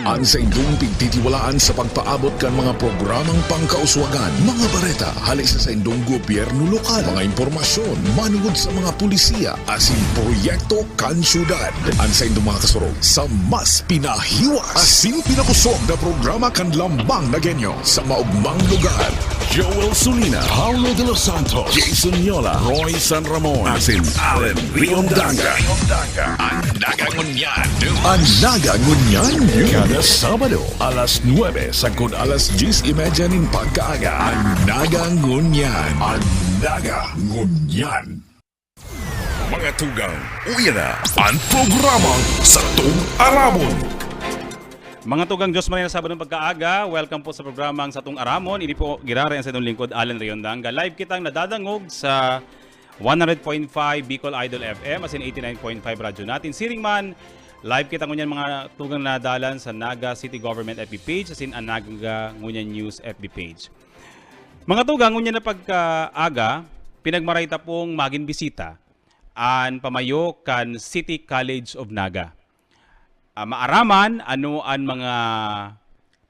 An saindong pigtitiwalaan sa pagpaabot kan mga programang pangkauswagan, mga bareta hali sa saindong gobyerno lokal, mga impormasyon manungod sa mga pulisiya asin proyekto kan syudad. An saindong mga kasurog sa mas pinahiwas asin pinakusog na programa kan Lambang na Genyo sa maogmang lugar. Joel Sulina, Paulo de los Santos, Jason Yola, Roy San Ramon, asin Allen Riondanga. An Naga Ngunyan. An Naga Ngunyan News. Kada Sabado, alas nuebe sagkod alas dyes y media nin pagkaaga. An Naga Ngunyan. An Naga Ngunyan. Mga tugang, uya na an programang Satong Aramon. Mga tugang, Diyos man na Sabadong pagkaaga, welcome po sa programang Satong Aramon. Ini po giraray an saindong lingkod, Allen Riondanga. Live kitang nadadangog sa one hundred point five Bicol Idol F M, asin eighty-nine point five Radyo Natin. Siring man, live kita ngunyan, mga tugang, na dalan sa Naga City Government F B page, asin an Naga Ngunyan News F B page. Mga tugang, ngunyan na pagkaaga, pinagmaray ta pong magin bisita an pamayo kan City College of Naga. Ah, maaraman ano an mga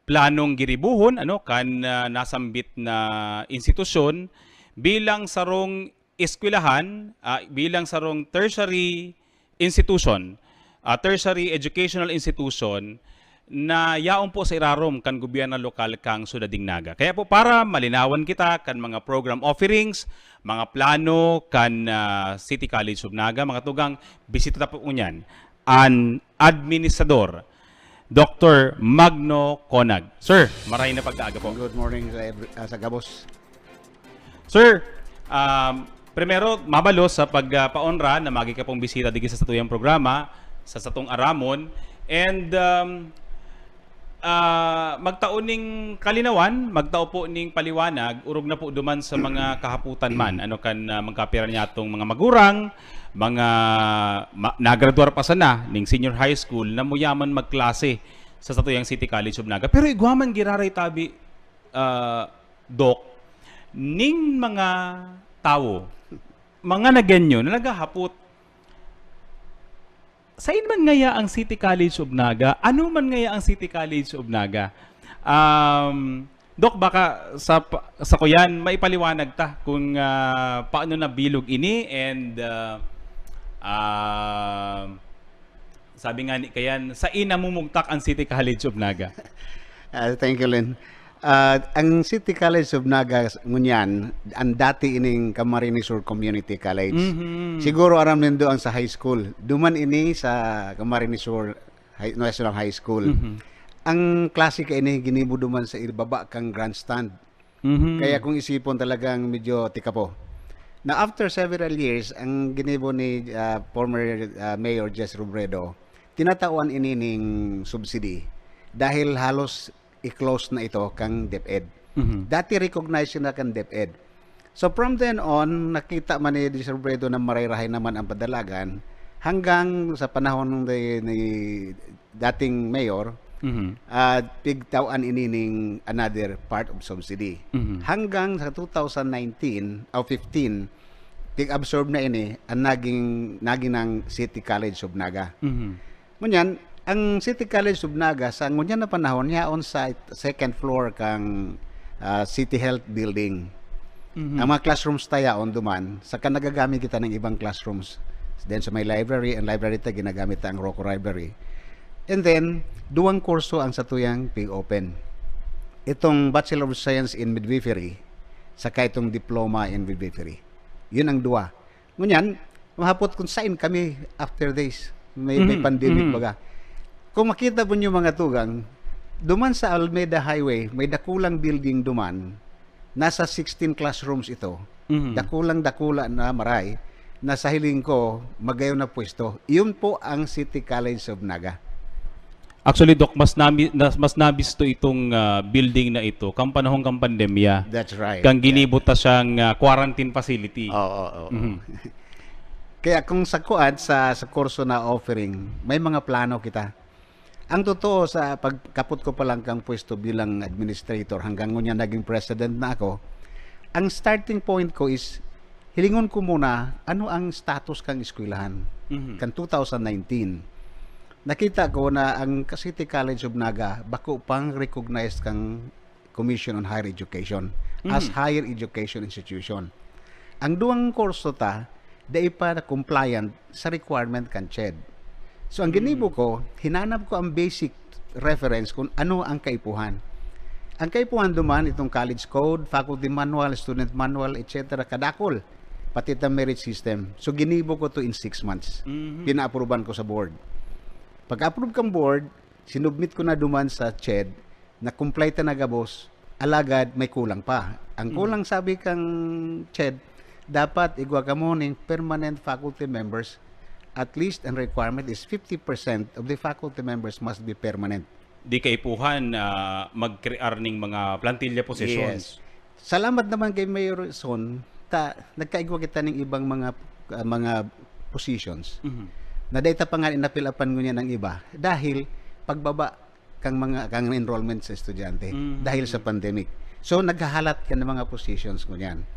planong giribohon, ano, kan, ah, nasambit na institusyon bilang sarong eskwelahan, ah, bilang sarong tertiary institution, ah, tertiary educational institution na yaon po sa irarom kan gobyerno lokal kan syudad nin Naga. Kaya po, para malinawan kita kan mga program offerings, mga plano kan, ah, City College of Naga, mga tugang, bisita ta po ngunyan an administrador, Doktor Magno Conag. Sir, maray na pagkaaga po. Good morning sa every-, ah, sa gabos. Sir, um, primero, mabalos sa pag, ah, paonra na magi ka pong bisita digdi sa satuyang programa, sa satong Aramon. And, um, ah, magtao ning kalinawan, magtao po ning paliwanag, orog na po duman sa mga kahapotan man, ano, kan, ah, magkapira niyatong mga magurang, mga ma-, nagradwar pa sana ning senior high school na muyaman magklase sa satuyang City College of Naga. Pero igwa man giraray tabi, ah, Doc, ning mga tawo, mga Nagueño na naghahapot, sain man ngaya ang City College of Naga? Ano man ngaya ang City College of Naga? Um, Doc, baka sa pa-, sa kuyan, maipaliwanag ta kung, ah, paano nabilog ini and, ah, ah, sabi nga ni kayan, sain namumugtak ang City College of Naga? Ah, thank you, Len. Ah, ang City College of Naga ngunyan, ang dati ining Camarines Sur Community College. Mhm. Siguro aram nindo ang sa high school. Duman ini sa Camarines Sur High, National High School. Mhm. Ang klase kaini ginibo duman sa ibaba kang grandstand. Mhm. Kaya kung isipon, talagang medyo tikapo. Na after several years, ang ginibo ni, ah, former, ah, Mayor Jess Robredo, tinatawan ini ning subsidy dahil halos i-close na ito kang DepEd. Mhm. Dati recognized na kan DepEd. So from then on, nakita man ni Jess Robredo na maray-rahay naman ang padalagan hanggang sa panahon ni, ni dating mayor, Mhm. ah, pigtawan ini ning another part of subsidy. Mhm. Hanggang sa two thousand nineteen o fifteen, pig-absorb na ini ang naging, naging ng City College of Naga. Mhm. Ngunyan, ang City College of Naga sa ngunyan na panahon, yaon sa second floor kang, ah, City Health Building. Mhm. Ang mga classrooms ta yaon duman, saka nagagamit kita ng ibang classrooms. Then sa may library, ang library ta ginagamit ta ang Rocco Library. And then, duwang kurso ang satuyang pig-open. Itong Bachelor of Science in Midwifery, saka itong Diploma in Midwifery. Yun ang duwa. Ngunyan, mahapot kung sain kami after this. May, may Mhm, pandemic mhm. baga. Kung makita po niyo, mga tugang, duman sa Almeda Highway, may dakulang building duman. Nasa sixteen classrooms ito. Mhm. Dakulang dakula na maray, na sa hiling ko, magayon na pwesto. Iyon po ang City College of Naga. Actually, Doc, mas nami-, nas-, mas nabisto itong, ah, building na ito kan panahon kan pandemya. That's right. Kan Yeah. ginibo ta siyang, ah, quarantine facility. Oo, oo, oo. Mhm. Kaya kung sa kuan, sa, sa kurso na offering, may mga plano kita. Ang totoo, sa pagkapot ko pa lang kang pwesto bilang administrator, hanggang ngunyan naging president na ako, ang starting point ko is, hilingon ko muna, ano ang status kang eskwelahan Mhm. kan two thousand nineteen? Nakita ko na ang City College of Naga bako pang recognized kang Commission on Higher Education as Mhm. higher education institution. Ang duwang kurso ta, dai pa na compliant sa requirement kan CHED. So, ang ginibo Mm. ko, hinanap ko ang basic reference kung ano ang kaipuhan. Ang kaipuhan duman, itong college code, faculty manual, student manual, et cetera, kadakol. Pati ta merit system. So, ginibo ko to in six months. Mhm. Pinaapruban ko sa board. Pag-approve kang board, sinubmit ko na duman sa CHED na complete na gabos, alagad may kulang pa. Ang Mm. kulang, sabi kang CHED, dapat igwa kamo ning permanent faculty members. At least, ang requirement is fifty percent of the faculty members must be permanent. Di kaipuhan, ah, mag-crear ning mga plantilla positions. Yes. Salamat naman kay Mayor Son, ta, nagkaigwa kita ning ibang mga, ah, mga positions Mhm. na dai ta pa nga inapilapan ngunyan ang iba dahil pagbaba kang mga, kang enrollment sa estudyante Mhm. dahil sa pandemic. So, naghahalat ka ng mga positions ngunyan.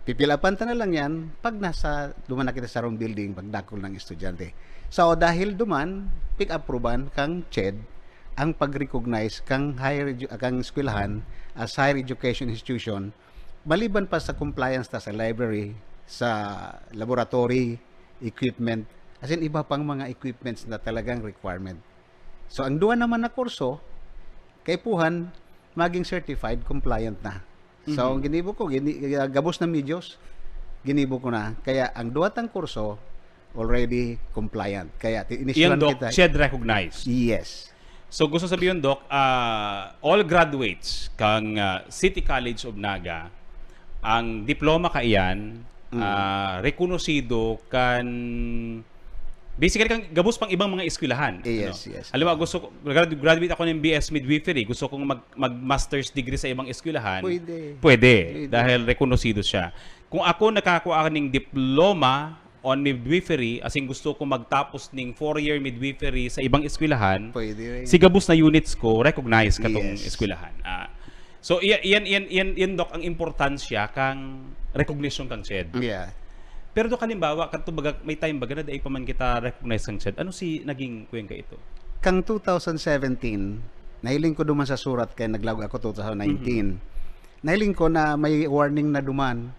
Pipilapan ta na lang yan pag nasa, duman na kita sa room building, pagdakol ng estudyante. So, dahil duman, pig-apruban kang CHED ang pag-recognize kang higher edu-, kang eskwelahan as higher education institution, maliban pa sa compliance ta sa library, sa laboratory, equipment, as in, iba pang mga equipments na talagang requirement. So, ang duwa naman na kurso, kaipuhan, maging certified, compliant na. So, Mhm. ang ginibo ko, gini-, gabos na medyos, ginibo ko na. Kaya ang duwa tang kurso, already compliant. Kaya ti-, Iyan, inisyohan Doc, kita. CHED recognized. Yes. So, gusto sabihin, Doc, ah, all graduates kang, ah, City College of Naga, ang diploma kaiyan, Mm. ah, rekonosido kan, basically, kan gabos pang ibang mga eskwelahan, Yes, ano? yes. Halimbawa, gusto ko, grad-, graduate ako ng B S Midwifery, gusto kong mag-, mag-master's degree sa ibang eskwelahan, Pwede. pwede, Pwede. dahil rekonosido siya. Kung ako nakakakuha ning diploma on midwifery, as in, gusto ko magtapos ning four-year midwifery sa ibang eskwelahan, Pwede rin. si gabos na units ko, recognized katong Yes. eskwelahan. Ah, so, iya-, iyan, iyan, iyan, iyan, Doc, ang importansya kang recognition kang CHED. Yeah. Pero, Doc, halimbawa, kadto baga, may time baga na dai pa man kita recognize kang CHED. Ano si naging kuwang ka ito? Kang two thousand seventeen, nahiling ko duman sa surat kay naglaog ako two thousand nineteen. Mhm. Nahiling ko na may warning na duman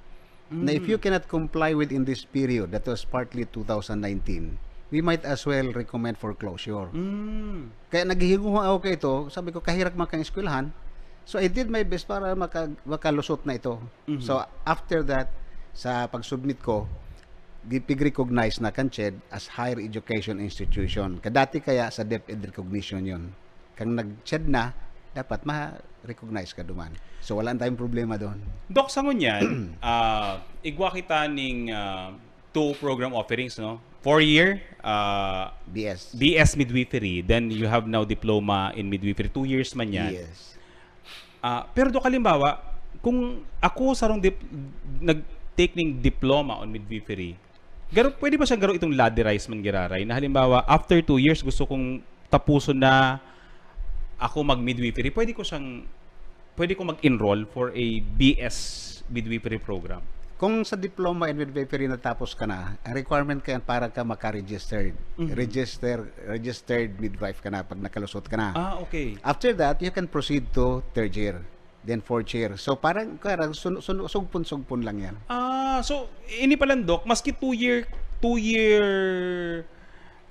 na if you Mm. cannot comply within this period, that was partly two thousand nineteen, we might as well recommend foreclosure. Mm. Kaya naghihinguha ako kaito, sabi ko, "Kaherak man kang eskwelahan." So, I did my best para maka-, makalusot na ito. Mhm. So, after that, sa pag-submit ko, gipig-recognize na kan CHED as higher education institution. Kadati kaya sa DepEd recognition yon. Kang nag-CHED na, dapat ma-recognize ka duman. So, wala tayong problema doon. Doc, sa ngunyan, ah, igwa kita ning, ah, two program offerings, no? Four-year, ah, B S. B S midwifery, then you have now diploma in midwifery. Two years man yan. Yes. Ah, pero, Doc, halimbawa, kung ako sarong dip-, nag-take ning diploma on midwifery, garo-, pwede ba siyang garo itong ladderized man giraray? Na halimbawa, after two years, gusto kong tapuson na ako mag-midwifery. Pwede ko siyang, pwede ko mag-enroll for a B S midwifery program? Kung sa diploma in midwifery natapos ka na, ang requirement ka yan para ka maka-registered. Mhm. Register, registered midwife ka na pag nakalusot ka na. Ah, okay. After that, you can proceed to third year, then fourth year. So, parang, parang sun-, sun-, sugpon-sugpon lang yan. Ah, so, ini palan, Doc, maski two year, two year,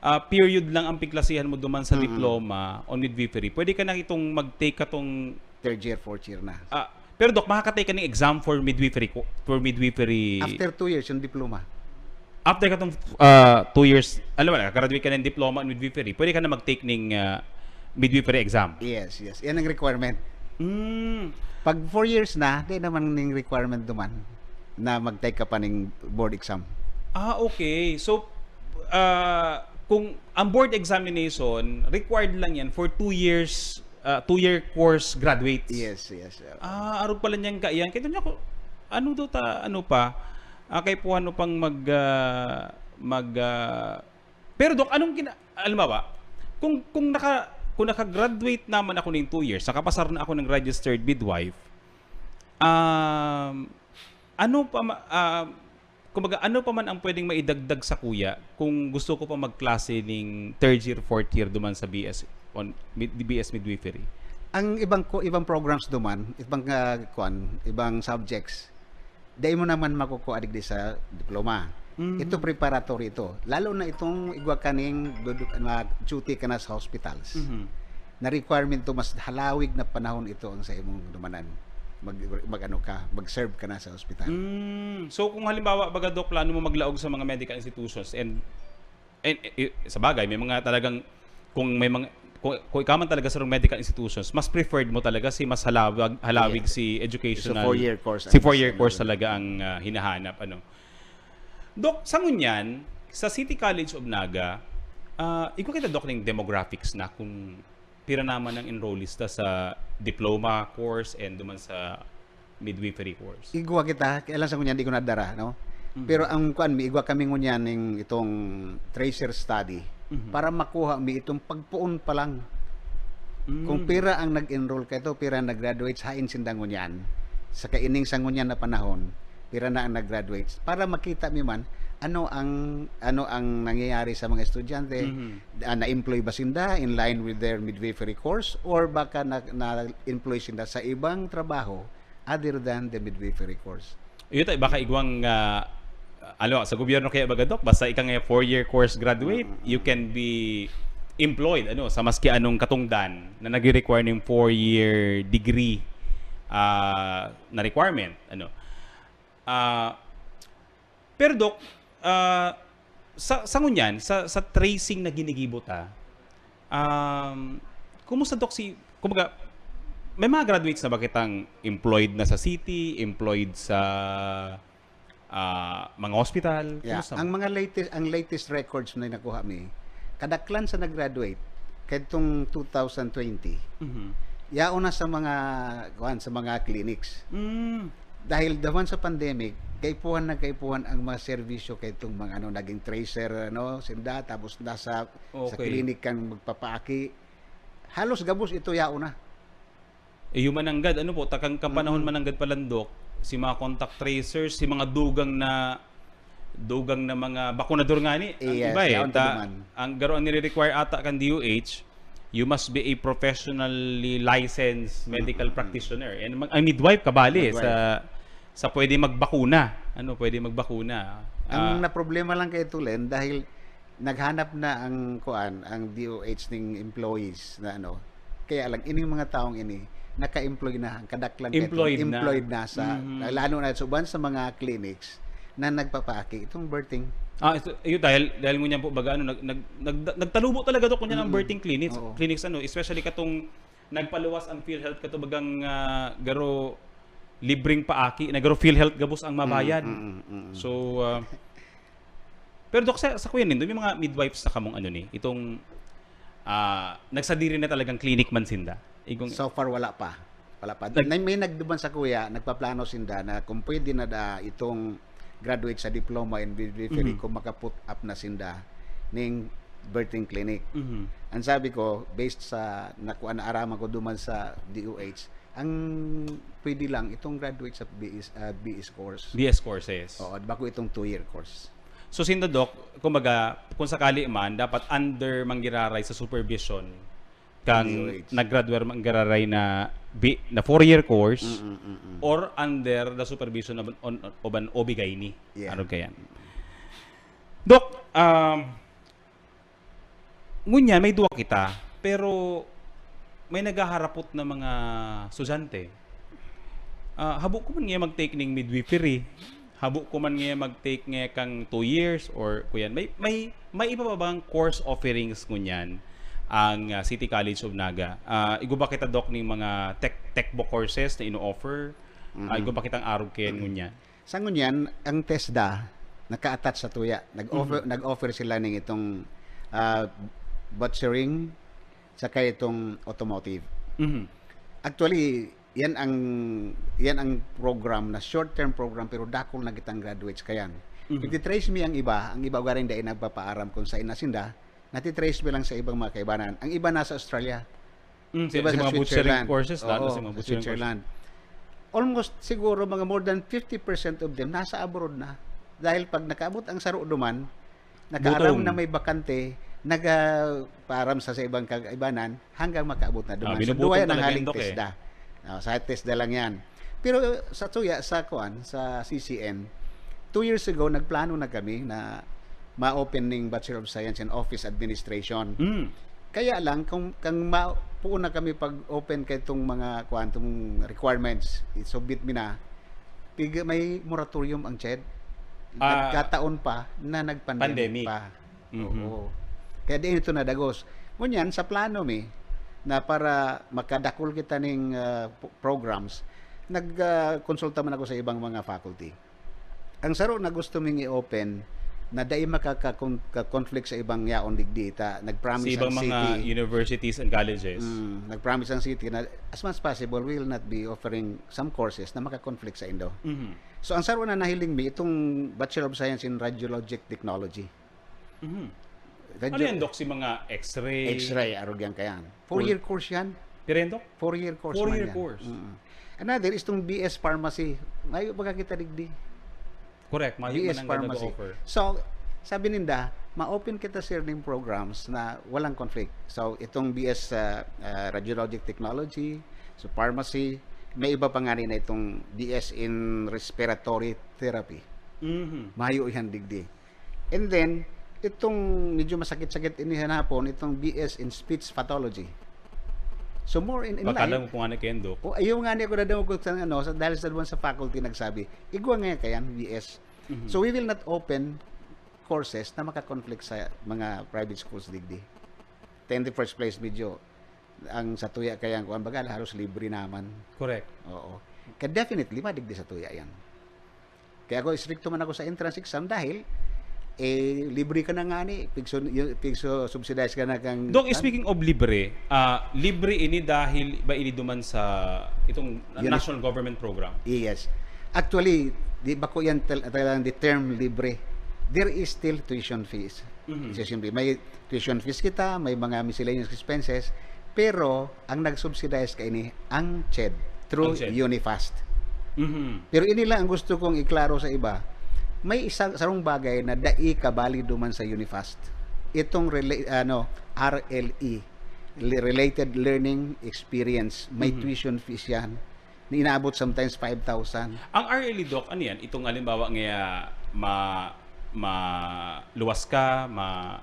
ah, period lang ang pigklasihan mo duman sa Mm-mm. diploma on midwifery, pwede ka na itong mag-take ka tong Third year, fourth year na. Ah, pero, Doc, makaka-take ka ng exam for midwifery ko-, for midwifery After two years, yung diploma. After katong, ah, two years, alam mo na, graduate ka ng diploma in midwifery, pwede ka na mag-take ning, ah, midwifery exam? Yes, yes. Yan ang requirement. Mm. Pag four years na, di naman ning requirement duman na mag-take ka pa ning board exam. Ah, okay. So, ah, kung ang board examination, required lang yan for two years, ah, two-year course graduates. Yes, yes, sir. Ah, arog pala niyan ka iyan. Kaya niya ko, ano daw ta, ano pa? Ah, kay puhano pang mag, ah, mag, ah, pero, Doc, anong gina-, halimbawa, kung, kung naka-, kung naka-graduate naman ako ng two years, nakapasar na ako ng registered midwife, um, ano pa ma-, ah, Kumbaga, ano pa man ang pwedeng maidagdag sa kuya kung gusto ko pa magklase ning third year, fourth year duman sa B S on mid-, B S Midwifery? Ang ibang ko ibang programs duman, ibang uh, kuan, ibang subjects, dai mo naman makukuha digdi sa diploma. Mm-hmm. Ito preparatory ito. Lalo na itong igwa kaning mag-duty ka na sa hospitals. Mm-hmm. Na requirement to, mas halawig na panahon ito ang sa imong dumanan. Mag, mag ano ka, mag-serve ka na sa hospital. Mm. So kung halimbawa, baga, Doc, plano mo maglaog sa mga medical institutions and, and, eh, sa bagay, may mga talagang, kung may mga, kung, kung ikaw man talaga sa medical institutions, mas preferred mo talaga si mas halawag, halawig yeah. si educational, so four-year course, si four-year course talaga ang uh, hinahanap. Ano? Doc, sa ngunyan, sa City College of Naga, uh, igwa kita, Doc, ning demographics na kung pira naman ang enrollees ta sa diploma course and duman sa midwifery course. Igwa kita, kaya lang sa ngunyan, di ko nadara, no? Mm-hmm. Pero ang kuan mi, igwa kami ngunyan ning itong tracer study mm-hmm. para makuha mi itong pagpuon pa lang. Mm-hmm. Kung pira ang nag-enroll ka ito, pira ang nag-graduate sa hain sinda ngunyan, sa kaining sa ngunyan na panahon, pira na ang nag-graduate, para makita mi man ano ang ano ang nangyayari sa mga estudyante, mm-hmm. uh, na-employ ba sinda in line with their midwifery course or baka na, na-employ sinda sa ibang trabaho other than the midwifery course. Iyo tayo, baka igwang uh, ano, sa gobyerno kaya baga, Doc, basta ika nga four-year course graduate, mm-hmm. you can be employed ano sa maski anong katungdan na nagre-require ng four-year degree uh, na requirement, ano. Uh, pero Doc, uh, sa sa ngunyan, sa sa tracing na ginigibo ta, um, kumusta, Doc, si, kumbaga, may mga graduates na ba kitang employed na sa city, employed sa uh, mga hospital? Yeah. Kumusta? Ang mga latest, ang latest records na nakuha mi, kadaklan sa nag-graduate kadtong two thousand twenty, mm-hmm. yaon na sa mga kuan, sa mga clinics. Mm. Dahil daman sa pandemic, kaipuhan na kaipuhan ang mga serbisyo kay itong mga ano, naging tracer, ano, sinda, tapos nasa okay. sa clinic kang magpapaaki. Halos gabos ito yaon na. Eh, yung mananggad, ano po, takang kapanahon mm-hmm. mananggad palandok, si mga contact tracers, si mga dugang na dugang na mga bakunador nga ni, ang yes, iba eh. Ta, ang garo ang nire-require ata kan D O H, you must be a professionally licensed medical mm-hmm. practitioner. And mag, ang midwife, kabali, midwife. sa sa pwede magbakuna. Ano, pwede magbakuna. Ang uh, na problema lang kay Tulen dahil naghanap na ang kuan, ang D O H ning employees na ano. Kaya lang ining mga taong ini naka-employ na ang kadaklan employed, employed na. na sa mm-hmm. lalo na sa uban sa mga clinics na nagpapaaki itong birthing. Ah, ito, yun, dahil dahil ngunyan po baga ano nag, nag, nag, nagtalubo talaga to kunya ng mm-hmm. birthing clinics, Oo. clinics ano, especially katong nagpaluwas ang PhilHealth katubagang uh, garo libreng paaki, na garo PhilHealth gabos ang mabayad. Mm, mm, mm, mm. So uh, pero Doc, sa, sa kuya nindo, may mga midwives sa kamong ano ni, itong uh, nagsadiri na talagang clinic man sinda. Igong... So far wala pa. Wala pa. Nag- may nagduman sa kuya, nagpaplano sinda na kung pwede na da itong graduate sa diploma in midwifery mm-hmm. kung makaput up na sinda ning birthing clinic. Mm-hmm. Ang sabi ko, based sa nakuha na araman ko duman sa D O H, ang pwede lang itong graduate sa B S, uh, B S course. B S courses. Oo, bako itong two-year course. So, sinda, Doc, kumbaga, kung sakali man, dapat under manggiraray sa supervision kang nag-graduate manggiraray na bi, na four-year course mm-mm, mm-mm. or under the supervision of an, on, of an O B-gyne. Yeah. Ano kaya? Doc, um, Ngunyan, may duwa kita, pero may naghaharapot na mga estudyante. Ah, habo ko man ngayon mag-take ning midwifery. Habo ko man ngayon mag-take ngayon kang two years or kuyan. May, may, may iba pa bang course offerings ngunyan ang ah, City College of Naga? Ah, igo ba kita, Doc, ning mga tech, tech book courses na ino-offer? Ah, igo ba kitang arog kayan ngunyan? Sa ngunyan, ang TESDA naka-attach sa tuya. Nag-offer Mhm. nag-offer sila ning itong ah, butchering saka itong automotive. Mhm. Actually, yan ang yan ang program na short-term program pero dakul na kitang graduates kayan. Mhm. Iti-trace mi ang iba, ang iba garing dai nagpapaaram kung saan na sinda, nati-trace mi lang sa ibang mga kaibanan. Ang iba nasa Australia. Mm, sa, Diba sa sa mga butchering Switzerland? courses, lalo Oo, sa mga sa butchering Switzerland. Almost siguro mga more than fifty percent of them nasa abroad na. Dahil pag nakaabot ang saro duman, nakaaram Gutom. na may bakante, nagapaaram sa, sa ibang kaibanan, hanggang makaabot na duman. Ah, So, binubutom duwa yan ang talaga haling yung Doc, eh. TESDA. Ah, sa TESDA lang yan. Pero sa tuya, sa kuan, sa C C N, two years ago, nagplano na kami na ma-open ning Bachelor of Science in Office Administration. Mm. Kaya lang, kung, kung ma-, puon na kami pag-open kay itong mga, kuan, itong requirements, i-submit mi na, pig-, may moratorium ang CHED. Ah, Nagkataon pa na nag-pandemic pandemic. pa. Mhm. Oo. Kaya di ito nadagos. Ngunyan, sa plano mi, na para makadakul kita ning, ah, p-, programs, nag, ah, konsulta man ako sa ibang mga faculty. Ang saro na gusto ming i-open, na dai makaka-, ka-conflict sa ibang yaon digdi, ta nag-promise Sa ibang ang mga city. universities and colleges. Mm, nag-promise ang city na as much as possible, we will not be offering some courses na maka-conflict sa indo. Mhm. So, ang saro na nahiling mi, itong Bachelor of Science in Radiologic Technology. Mhm. Radyo- Ano yan, Doc? Si mga X-ray? X-ray, arog yan kayan. Four-year course yan. Pira yan, Doc? Four-year course Four-year man yan. course. Mm. Another is itong B S Pharmacy. Mayo baga kita digdi. Correct. Mayo B S man ang Pharmacy. nag-offer. So, sabi ninda, ma-open kita, sir, ning programs na walang conflict. So, itong B S, ah, ah, Radiologic Technology, so pharmacy, may iba pa nga rin na itong B S in Respiratory Therapy. Mhm. Mayo yan digdi. And then, itong medyo masakit-sakit ini hanapon, itong B S in Speech Pathology. So, more in, in Baka line. lang kung ano kayo, Doc. O, ayaw nga niya ko nadangog ko sa, ano, sa, dahil sa duwan sa faculty nagsabi, igwa nga kayan, B S. Mhm. So, we will not open courses na makakonflict sa mga private schools digdi. Then, in the first place, medyo, ang sa tuya kaya, kuwan, baga, halos libre naman. Correct. Oo. Kaya definitely, madigdi sa tuya yan. Kaya ako, istrikto man ako sa entrance exam dahil, eh, libre ka na nga ni, pigso-, y-, pigso-subsidize ka na kang, Doc, kan- speaking of libre, ah, libre ini dahil ba ini duman sa itong Unit- national government program? Yes. Actually, di ba ko yan tal-, talagang the term libre? There is still tuition fees. Mhm. Tuition fee. May tuition fees kita, may mga miscellaneous expenses, pero ang nag-subsidize kaini ang CHED through Ang CHED. Unifast. Mhm. Pero ini lang ang gusto kong iklaro sa iba. May isa, sarong bagay na dai kabali duman sa Unifast. Itong rela-, ano, R L E, le-, Related Learning Experience, may Mhm. tuition fees yan. Na inaabot sometimes five thousand. Ang R L E, Doc, ano yan? Itong halimbawa nga, ma-, ma-, luwas ka, ma-,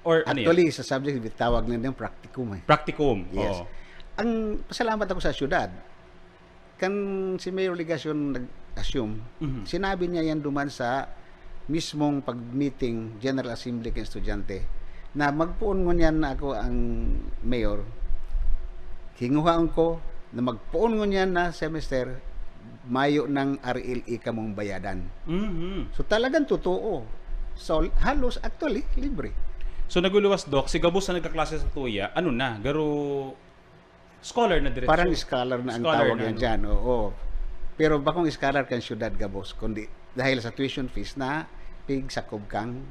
or ano yan? Actually, sa subject, tawag na din practicum eh. Practicum, Yes. oo. Ang pasalamat ako sa syudad, kan si Mayor Legacion nag-assume, Mhm. sinabi niya yan duman sa mismong pag-meeting, General Assembly kan estudyante, na magpoon ngunyan na ako ang mayor, hinguhaon ko na magpoon ngunyan na semester, mayo ng R L E kamong bayadan. Mhm. So, talagang totoo. So, halos actually, libre. So, naguluwas, Doc, si gabos na nagkaklase sa tuya, ano na, garo scholar na diretso. Parang scholar na ang Scholar tawag na, yan no? dyan, oo. Pero bakong scholar kan syudad gabos, kundi dahil sa tuition fees na pigsakob kang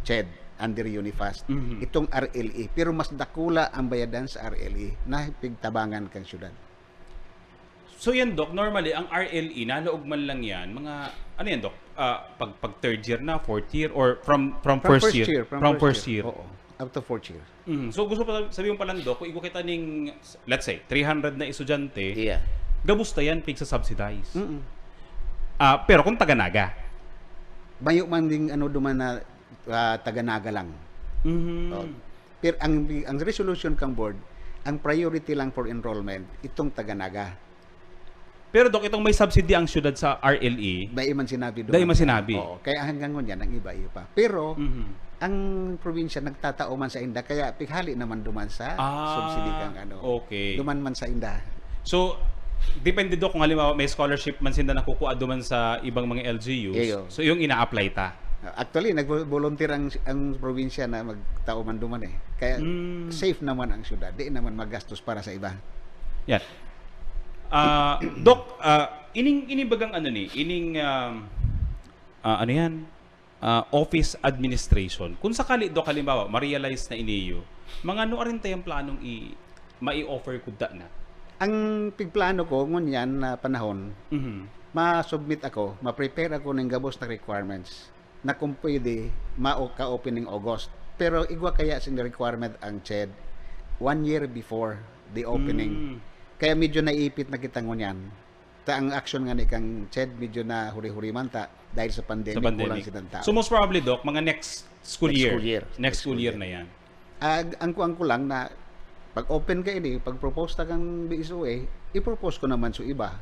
CHED under Unifast. Mhm. Itong R L E, pero mas dakula ang bayadan sa R L E na pigtabangan kang syudad. So yan, Doc, normally, ang R L E, nalaog man lang yan, mga, ano yan, Doc? Ah, pag, pag third year na, fourth year, or from, from From first first year? year, from From first first year. year. Oo, up to fourth year. Mm. So, gusto pa sabi mo pala, Doc, kung igwa kita ning, let's say, three hundred na estudyante, Iya. gabos ta yan, pigsa-subsidize. Mm-mm. Ah, pero kung taga-Naga? Mayo man ding ano duman na, ah, taga-Naga lang. Mhm. Oh. Pero ang, ang resolution kang board, ang priority lang for enrollment, itong taga-Naga. Pero, Doc, itong may subsidy ang syudad sa R L E, Dai man sinabi dai duman man sa sinabi. Oo, kaya hanggang ngunyan, ang iba, iyo pa. Pero, Mhm. ang probinsya nagtatao man sa inda, kaya pighali naman duman sa Ah, subsidy kang ano. okay. Duman man sa inda. So, depende, Doc, kung halimbawa may scholarship man sinda nakukuha duman sa ibang mga L G Us, Iyo. so yung ina-apply ta. Actually, nag-volunteer ang, ang probinsya na magtao man duman eh. Kaya Mm. safe naman ang syudad. Di naman magastos para sa iba. Yan. Ah, Doc, ah, ining, ining bagang ano ni, ining, um, ah, ano yan? Ah, office administration. Kung sakali, Doc, halimbawa, ma-realize na iniyo, mga ano arin tayong planong i-, mai-offer ko da na? Ang pigplano ko ngunyan na panahon, Mhm. ma-submit ako, ma-prepare ako ning gabos na requirements na kung pwede, mao ka-open ning August. Pero igwa kaya sing requirement ang CHED one year before the opening. Mm. Kaya medyo naipit na kita ngunyan. Ta ang action nga ni kang CHED, medyo na huri-huri man ta dahil sa pandemic, Sa pandemic. kulang sa tao. So, most probably, Doc, mga next school Next year. school year. Next Next school school year year. na yan. Ah, ang kuwan ko lang na pag-open ka ini, pag-propose ta kang B S O A, i-propose ko naman sa iba.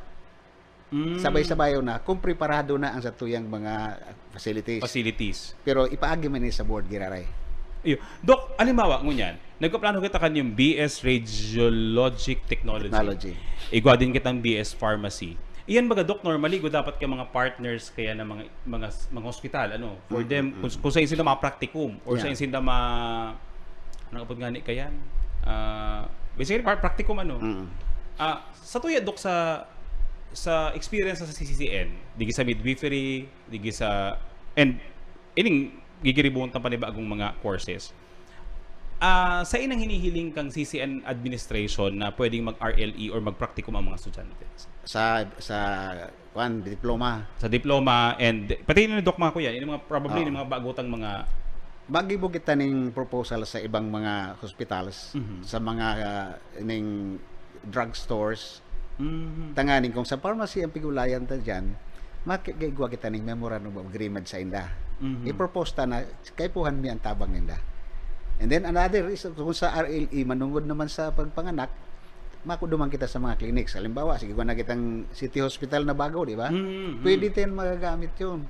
Mm. Sabay-sabayo na kung preparado na ang satuyang mga facilities. Facilities. Pero ipaagi man ni sa board, giraray. Iyo. Doc, halimbawa, ngunyan, nagpaplano kita kan yung B S Radiologic Technology. Technology. Igwa din kitang B S Pharmacy. Iyan baga, Doc, normally, go dapat ka mga partners kaya ng mga, mga, mga hospital, ano, for Mm, them, mm. kung, kung saan sila mga practicum, or Yeah. saan sila ma-, ano nga po nga ni kayan? Ah, basically, par-, practicum, ano? Mm. Ah, sa tuya, Doc, sa, sa experience sa C C C N, digi sa midwifery, digi sa, and ining gigiribon ta panibagong mga courses. Ah, sa inang hinihiling kang C C N administration na pwedeng mag-R L E or mag-practicum ang mga estudyante? Sa, sa, kwan, diploma. Sa diploma and pati ni Doc mga kuya, yung mga, probably, Oo. yung mga bago tang mga Magibo kita ning proposal sa ibang mga hospitals, Mhm. sa mga, ah, ning drugstores. Mhm. Tanganing kung sa pharmacy ang pigulayan ta diyan, maki-, gaigwa kita ning memorandum of agreement sa inda. Mhm. I-propose ta na kaipuhan mi ang tabang ninda. And then another is, kung sa R L E, manungod naman sa pagpanganak, makuduman kita sa mga clinics. Halimbawa, sige, igwa na kitang city hospital na bago, di ba? Mhm, mhm. Pwede din magagamit yun.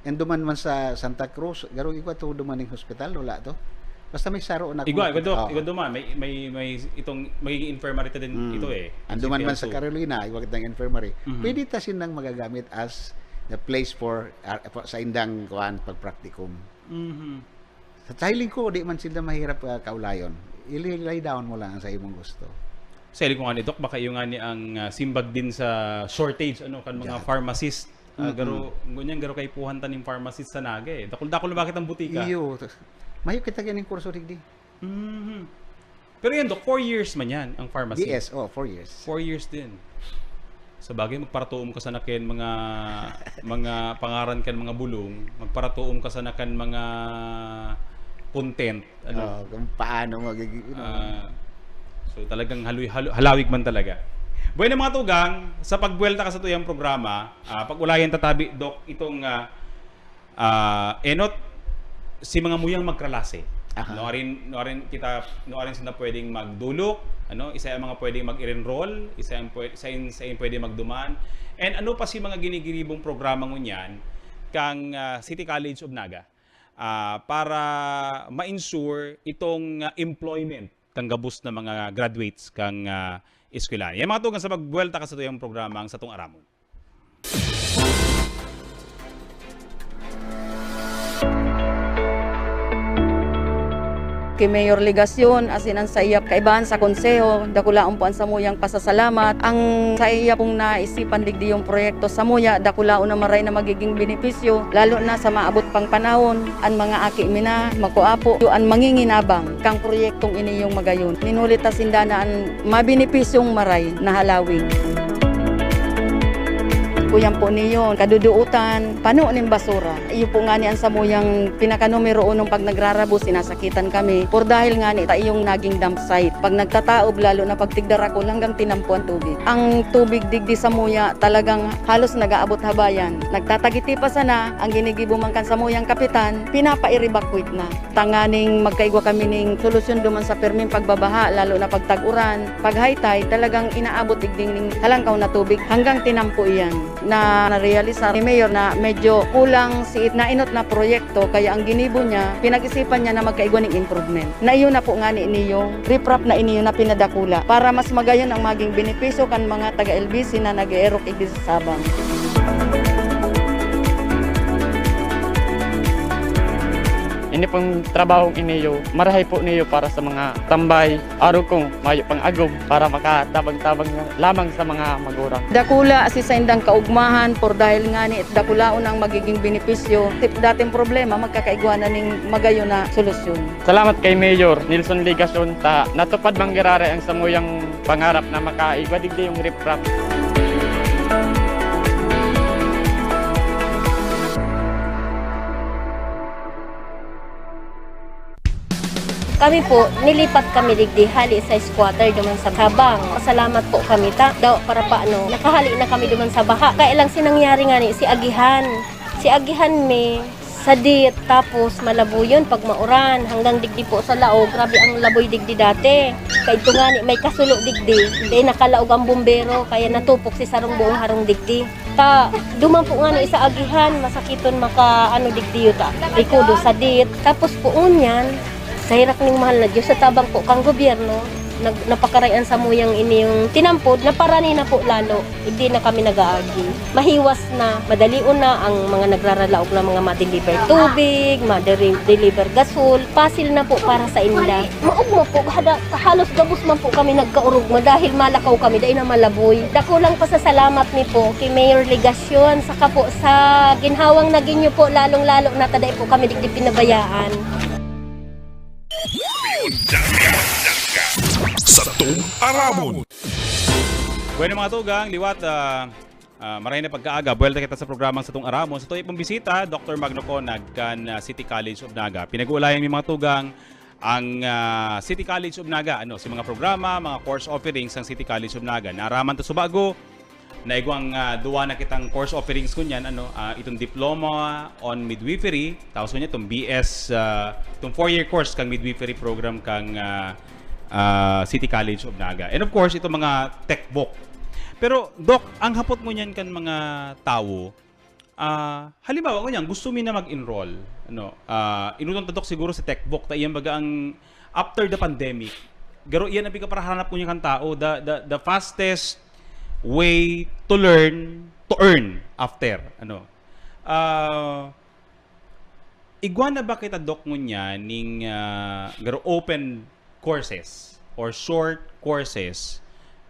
And duman man sa Santa Cruz, garo igwa to duman ning hospital, wala to. Basta may saro na Igwa, kung igwa, Doc, Oo. igwa duman. May, may, may itong magiging infirmary ta din Mm. ito eh. Ang duman man sa Hospital two. Carolina, igwa kitang infirmary. Mhm. Pwede ta sinang magagamit as the place for, ah, for sa indang, kuwan, pagpraktikum. Mhm. Sa, sa hiling ko, di man sila mahirap, ah, kaulayon. Ililay down mo lang ang sa imong gusto. Sa hiling ko nga ni Doc, baka yung nga ni ang, ah, simbag din sa shortage, ano, kan mga Yan. pharmacist. Ah, Mm-mm. garo, ngunyan garo kaipuhan ta ning pharmacist sa Naga eh. Dakul-dakul na bakit ang butika? Iyo. Mayo kita ganing kurso digdi. Mhm. Pero yan, Doc, four years man yan, ang pharmacy. D S, oh, four years. Four years din. Sa bagay, magparatuom ka sana kan mga, mga pangaran kan mga bulong, magparatuom ka sana kan mga content, ano? Oh, kung paano magiging, you know. Ah, so, talagang haloy-, halo-, halawig man talaga. Bueno, mga tugang, sa pagbuwelta ka sa tuyang programa, ah, pag-ulayan ta tabi, Doc, itong, ah, ah, enot si mga muyang magkalase. Aha. Nuarin, nuarin kita, nuarin sila pwedeng magdulok, ano, isa yung mga pwedeng mag-enroll, isa yung pwe-, isa yung, isa yung pwedeng magduman. And ano pa si mga ginigiribong programa ngunyan kang, ah, City College of Naga, ah, para ma-ensure itong, ah, employment kang gabos na mga graduates kang, ah, eskwelahan. Yan mga tugang sa pagbuwelta ka sa tuyang programa, ang satong aramon. Ki Mayor Legacion asin an saiya kaibahan sa konseho, dakulaon po an samuyang pasasalamat. Ang saiya pong naisipan digdi yung proyekto samuya, dakulaon na maray na magiging benepisyo, lalo na sa maabot pang panahon, an mga aki mi na, makua po, an manginginabang kang proyektong ini yung magayon. Nin huli ta sinda na an mabenepisyong maray na halawig. Kuyan po niyo, kadudootan, pano nin basura. Iyo po ngani an samuyang pinaka numero unong pag nagrarabo, sinasakitan kami. Por dahil ngani ta iyong naging dump site. Pag nagtataob, lalo na pag tigdarakol, hanggang tinampo ang tubig. Ang tubig digdi samuya talagang halos nag-aabot habayan. Nagtatagiti pa sana, ang ginigibo man kan samuyang kapitan, pinapa-evacuate na. Tanganing magkaigwa kami ning solusyon duman sa perming pagbabaha, lalo na pag tag-uran, pag high tide, talagang inaabot digdi ning halangkaw na tubig hanggang tinampo iyan. Na narealisar ni Mayor na medyo kulang si it-, nainot na proyekto, kaya ang ginibo niya, pinag-isipan niya na magkaigwa ning improvement. Na iyon na po ngani niyo, riprap na iniyo na pinadakula para mas magayon ang maging benepisyo kan mga taga-L B C na nag-eerok igdi sa Sabang. Ini pong trabahong iniyo, marahay po niyo para sa mga tambay, arog kung mayo pang agom para makatabang-tabang na lamang sa mga magurang. Dakula si saindang kaugmahan, por dahil ngani dakulaon ang magiging benepisyo, si dating problema magkakaigwa na ning magayon na solusyon. Salamat kay Mayor Nelson Legacion ta natupad man giraray ang samuyang Pangarap na makaigwa digdi yung riprap. Kami po, nilipat kami digdi hali sa squatter duman sa Sabang. Pasalamat po kami ta, daw para paano, nakahali na kami duman sa baha. Kaya lang sinangyari nga ni si Agihan. Si Agihan may sadit, tapos malabuyon pag mauran. Hanggang digdi po sa laog, grabe ang laboy digdi dati. Kaidto nga ni may kasulo digdi, kaya nakalaog ang bumbero, kaya natupok si sarong buong harong digdi. Ta, duman po nga ni sa agihan, masakiton maka, ano, digdiyo ta. Likodo, sadit. Tapos po ngunyan, sa hirak ning mahal na Diyos, sa tabang po kang gobyerno, nag, napakarayan sa muyang ini yung tinampod, naparani na po lalo. Hindi na kami nag-aagi. Mahiwas na, madalion na ang mga nagraralaog na mga ma-deliver tubig, ma-deliver gasol. Pasil na po para sa inda. Maugma po, hada, halos gabos man po kami nagkaurugma dahil malakaw kami, dai na malaboy. Dakulang pasasalamat mi po kay Mayor Legacion, saka po sa ginhawang nagin niyo po, lalong-lalo na ta dai po kami digdi pinabayaan. Satong Aramon. Bueno, mga tugang, liwat, ah, ah, maray na pagkaaga, buwelta kita sa programang Satong Aramon. Sa tuwi pong bisita, Doctor Magno Conag kan, ah, City College of Naga. Pinag-uulayan mi, mga tugang, ang, ah, City College of Naga, ano, si mga programa, mga course offerings ang City College of Naga. Naaraman ta subago, naigwang, ah, duwa na kitang course offerings kunyan, ano, ah, itong Diploma on Midwifery, tapos kunyan itong B S, ah, itong four-year course kang midwifery program kang, ah, ah, City College of Naga. And of course, itong mga tech book. Pero, Doc, ang hapot ngunyan kan mga tawo, ah, halimbawa, ngunyan, gusto mi na mag-enroll. Ano, ah, inutong ta, Doc, siguro sa tech book, ta iyan baga ang after the pandemic, garo iyan ang pigkaparahanap ko niya kan tao, the, the, the fastest way to learn, to earn after. Ano, ah, igwa na ba kita, Doc, ngunyan ning, ah, garo open courses or short courses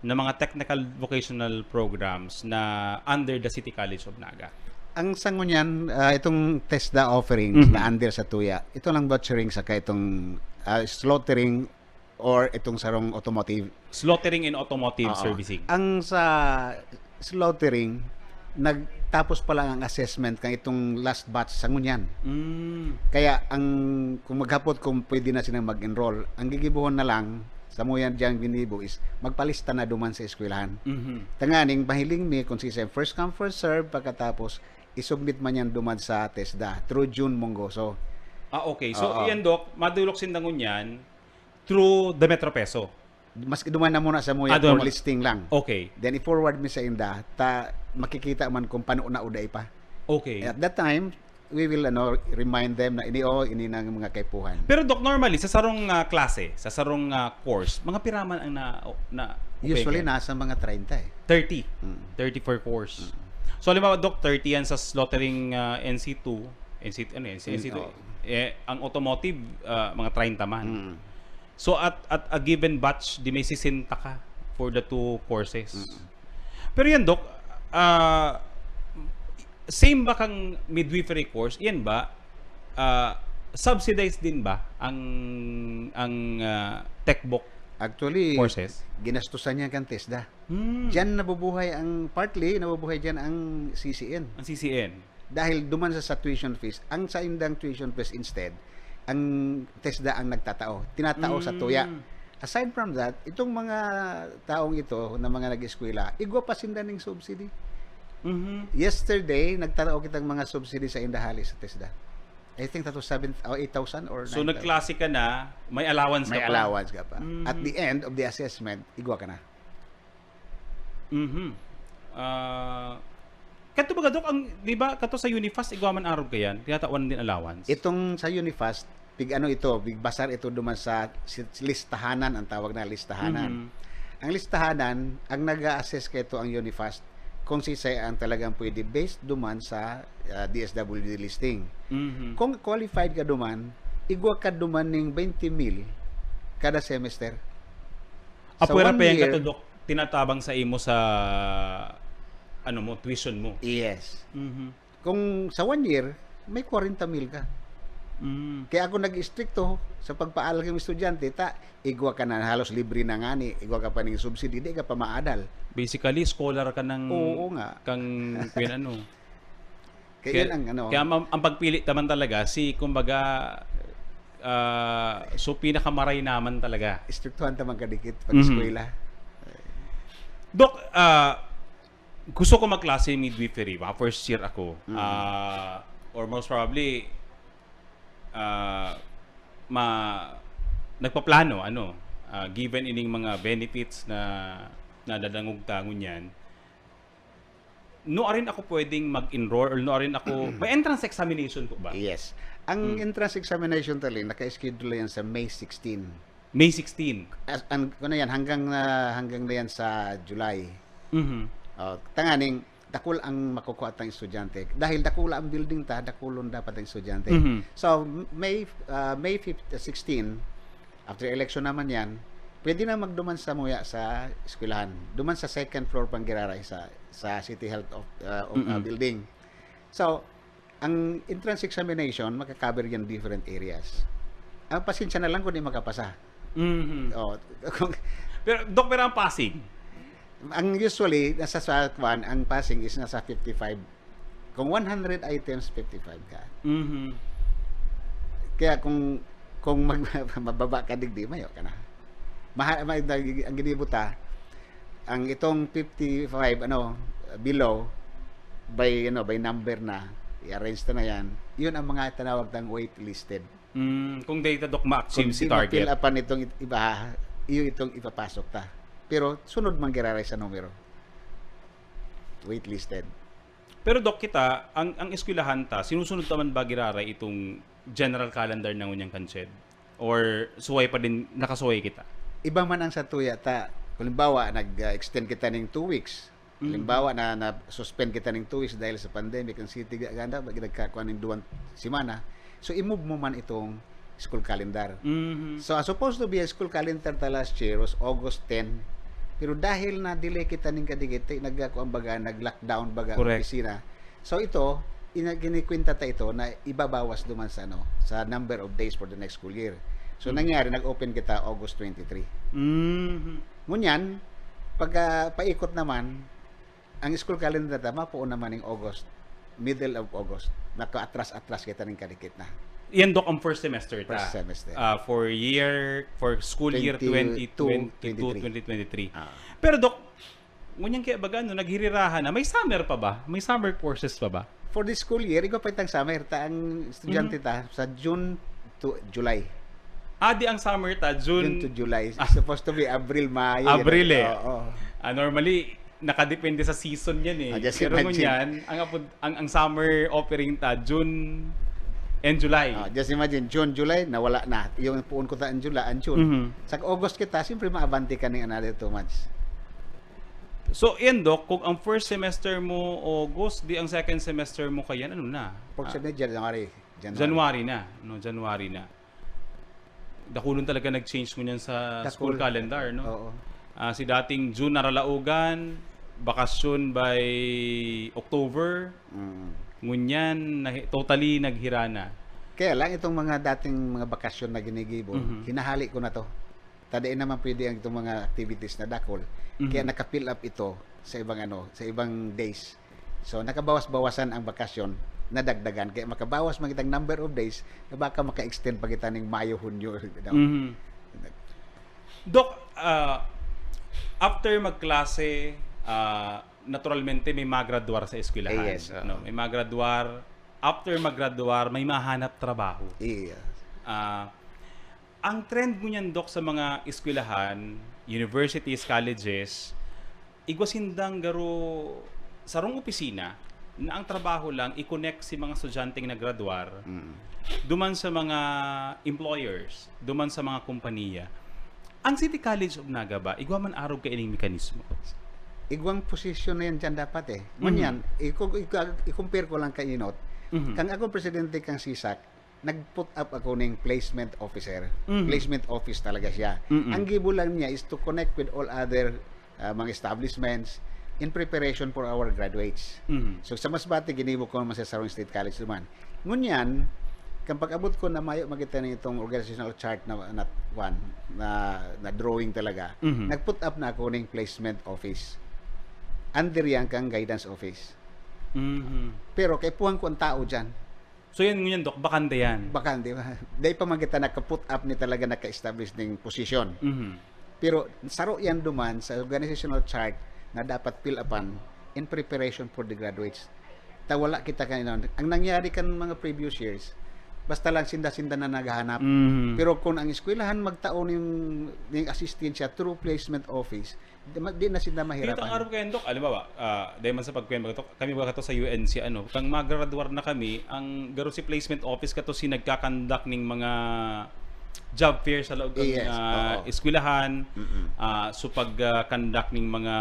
na mga technical vocational programs na under the City College of Naga? Ang sa ngunyan, ah, itong TESDA offerings Mhm. na under sa Tuya, ito lang butchering saka itong ah, slaughtering or itong sarong automotive. Slaughtering and automotive Oo. servicing. Ang sa slaughtering, nagtapos pa lang ang assessment kan itong last batch sa ngunyan. Mm. Kaya ang kung maghapot kung pwede na silang mag-enroll, ang gigibohon na lang sa muyan diyang ginibo is magpalista na duman sa eskwelahan. Mhm. Tanganing mahiling mi kung si first come, first serve, pagkatapos isubmit man yan duman sa TESDA through June Mongoso. Ah, okay. So, Oo. Iyan, Doc, madulok sinda ngunyan through the Metro Peso. Mas duman na muna sa muya Ah, duman for mo- listing lang. Okay. Then i-forward mi sa inda, ta makikita man kung pano na o dai pa. Okay. At that time, we will ano remind them na ini o ini nang mga kaipuhan. Pero, Doc, normally, sa sarong ah, klase, sa sarong ah, course, mga piraman ang na, na Usually opegan? Nasa mga treinta eh. Thirty. Mm. Thirty per course. So, halimbawa, Doc, thirty yan sa slaughtering ah, N C two, N C, ano, N C, Mm, N C two. Oo. Eh, ang automotive, ah, mga treinta man. Mm. So, at, at a given batch, di may sisenta ka for the two courses. Mm. Pero yan, Doc, ah, same ba kang midwifery course? Yan ba? Ah, subsidized din ba ang ang ah, tech book Actually, courses? Ginastusan niya kan TESDA. Hmm. Diyan nabubuhay ang, partly nabubuhay diyan ang C C N. Ang C C N. Dahil duman sa, sa tuition fees, ang sa indang tuition fees instead, ang TESDA ang nagtatao. Tinatao sa Mm. Tuya. Aside from that, itong mga taong ito na mga nag-eskwela, igwa pa sinda ning subsidy. Mhm. Yesterday, nagtatao kitang mga subsidy sa indahali sa TESDA. I think that was seven or eight thousand or So, nine thousand. Nagklase ka na, may allowance May ka pa. Allowance ka pa. Mhm. At the end of the assessment, igwa ka na. Mhm. Ah, kato baga, Doc, ang, di ba, kato sa Unifast, igwa man arog ka yan, tinatawan din allowance? Itong sa Unifast, pig ano ito, pig basar ito duman sa si- listahanan, ang tawag na listahanan. Mhm. Ang listahanan, ang nag-a-assess kaito ang Unifast, kung sisay ang talagang pwede based duman sa ah, D S W D listing. Mhm. Kung qualified ka duman, igwa ka duman ning twenty mil kada semester. Sa Apwera one pa yan year- kato, Doc, tinatabang sa imo sa, ano mo, tuition mo. Yes. Mhm. Kung sa one year, may kwarenta mil ka. Mm. Kaya ako nag-istrikto sa pagpaaral kan estudyante, ta igwa ka na, halos libre na ngani, igwa ka pa ning subsidy, di ka pa maadal. Basically, scholar ka ng Oo nga. Kang, kung ano. Kaya Kaya, yun ang ano. kaya ang, ang pagpili naman talaga, si, kumbaga, ah, so, pinakamaray naman talaga. Istriktuhan ta man kadikit Mhm. pag-eskwela. Doc, ah, gusto ko magklase midwifery, mga first year ako. Mm. Ah, or most probably, ah, ma-, nagpaplano, ano, ah, given ining mga benefits na nadadangog ta ngunyan, nuarin ako pwedeng mag-enroll or nuarin ako, may entrance examination po ba? Yes. Ang Hmm. entrance examination, Talin, naka-schedule yan sa May sixteen. May sixteen. As, ang, ano yan, hanggang na, hanggang na yan sa July. Mhm. Oh, tanganing, dakul ang makukuha tang estudyante. Dahil dakula ang building ta, dakulon dapat ang estudyante. Mhm. So, May, ah, May fifth, sixteen, after election naman yan, pwede na magduman sa muya sa eskwelahan. Duman sa second floor pang giraray sa, sa City Health of, ah, of, ah, Mm-mm. building. So, ang entrance examination, maka-cover yan different areas. Ang pasensya na lang kung di makapasa. Mhm. Oh, kung Pero, Doc, pero ang passing? Ang usually, nasa sa kwan, ang passing is nasa fifty-five. Kung one hundred items, fifty-five ka. Mhm. Kaya kung, kung mag-, mababa ka digdi, mayo ka na. Maha-, ma-, ang ginibo ta, ang itong fifty-five, ano, below, by, ano, by number na, i-arrange ta na yan. Yun ang mga tinawag tang waitlisted. Mm, kung data, Doc, ma-achieve Kung si di target. ma-fill upan itong it-, iba, iyo itong ipapasok ta. Pero sunod man giraray sa numero. Waitlisted. Pero, Doc, kita, ang, ang eskwelahan ta, sinusunod ta man ba giraray itong general calendar na ngunyan kan CHED? Or suway pa din, nakasuway kita? Iba man ang sa tuya ta. Halimbawa, nag-extend kita ning two weeks. Mm. Halimbawa, na, na-suspend kita ning two weeks dahil sa pandemic, ang city ga-, ganda, nagkakuha ning duwang semana. So, i-move mo man itong school calendar. Mhm. So, ang supposed to be a school calendar ta last year was August ten. Pero dahil na-delay kita ning kadikit, eh, nagkakuan baga, nag-lockdown baga ang Correct. opisina. So, ito, ina-, kinikwenta ta ito na ibabawas duman sa, ano, sa number of days for the next school year. So, Mm. nangyari, nag-open kita August twenty-three. Mhm. Ngunyan, pagka paikot naman, ang school calendar ta, mapoon naman ning August, middle of August. Naka-atras-atras kita ning kadikit na. Yan, Doc, ang first semester ta. First semester. Ah, for year, for school year Twenty-two, twenty twenty-two, twenty-three. twenty twenty-three. Ah. Pero, Doc, ngunyan kaya baga, no, naghirirahan na, may summer pa ba? May summer courses pa ba? For this school year, igwa pa itang summer. Ta, ang estudyante Mhm. ta, sa June to July. Ah, di ang summer ta, June June to July. Ah. It's supposed to be April, May, April, eh. Oo. Ah, normally, nakadepende sa season yan, eh. Ah, just Pero imagine. ngunyan, ang apod-, ang, ang summer offering ta, June and July. Ah, just imagine, June, July, nawala na. Yung puon ko ta ang July, ang June. Mhm. Sa August kita, siyempre, maabante ka ning another two months. So, yan, Doc, kung ang first semester mo, August, di ang second semester mo, kayan, ano na? First Ah, semester, January. January. January na, no? January na. Dakulon talaga nag-change ngunyan sa Dakul. school calendar, no? Oo. Ah, si dating June naralaogan, bakasyon by October. Mm. Ngunyan, nahi-, totally naghira na. Kaya lang, itong mga dating mga bakasyon na ginigibo, Mhm. hinahali ko na to. Ta dai naman pwede ang itong mga activities na dakul. Mhm. Kaya naka-fill up ito sa ibang ano, sa ibang days. So, nakabawas-bawasan ang bakasyon, nadagdagan. Kaya makabawas man kitang number of days, na baka maka-extend pa kita ning Mayo, Hunyo, you know. Mhm. Doc, ah, after magklase, ah, naturalmente may magraduar sa eskwelahan, Eh, yes, oo. no? May magraduar, after magraduar, may mahanap trabaho. Iya. Ah, ang trend ngunyan, Doc, sa mga eskwelahan, universities, colleges, igwa sindang garo sarong opisina na ang trabaho lang i-connect si mga estudyanteng naggraduar Mm. duman sa mga employers, duman sa mga kompanya. Ang City College of Naga ba, igwa man arog kaining mekanismo? Igwang posisyon na yan dyan dapat eh. Mhm. Ngunyan, i-, i-, i-compare ko lang kainot. Mhm. Kang ako presidente kang CSAC, nag-put up ako ning placement officer. Mhm. Placement office talaga siya. Mm-mm. Ang gibo lang niya is to connect with all other, ah, mga establishments in preparation for our graduates. Mhm. So, sa Masbate, ginibo ko naman sa Sarong State College naman. Ngunyan, Kan pag-abot ko na mayo magita na itong organizational chart na, na, kwan, na, na drawing talaga, Mhm. nag-put up na ako ning placement office. Under yan kang guidance office. Mhm. Pero kaipuhan ko ang tao dyan. So yan ngunyan, Doc, bakante yan. Bakante ba? Dahil pa magita naka-put up ni talaga naka-establish ning posisyon. Mhm. Pero saro yan duman sa organizational chart na dapat fill upan in preparation for the graduates. Ta wala kita kanina. Ang nangyari kan mga previous years, basta lang sinda-sinda na naghahanap. Mhm. Pero kung ang eskwelahan magtao ning, ning asistensya through placement office, di, ma- di na sinda Kita mahirapan. Arog kayan, Doc. Alam ba, ah, dahil man sa pagkuyan, baga to, kami baga to sa U N C, ano, kang magradwar na kami, ang garo si placement office kato si nagkakandak ning mga job fair sa laog kang Yes, ah, oo. eskwelahan, Mm-mm. ah, so pag ah, conduct ning mga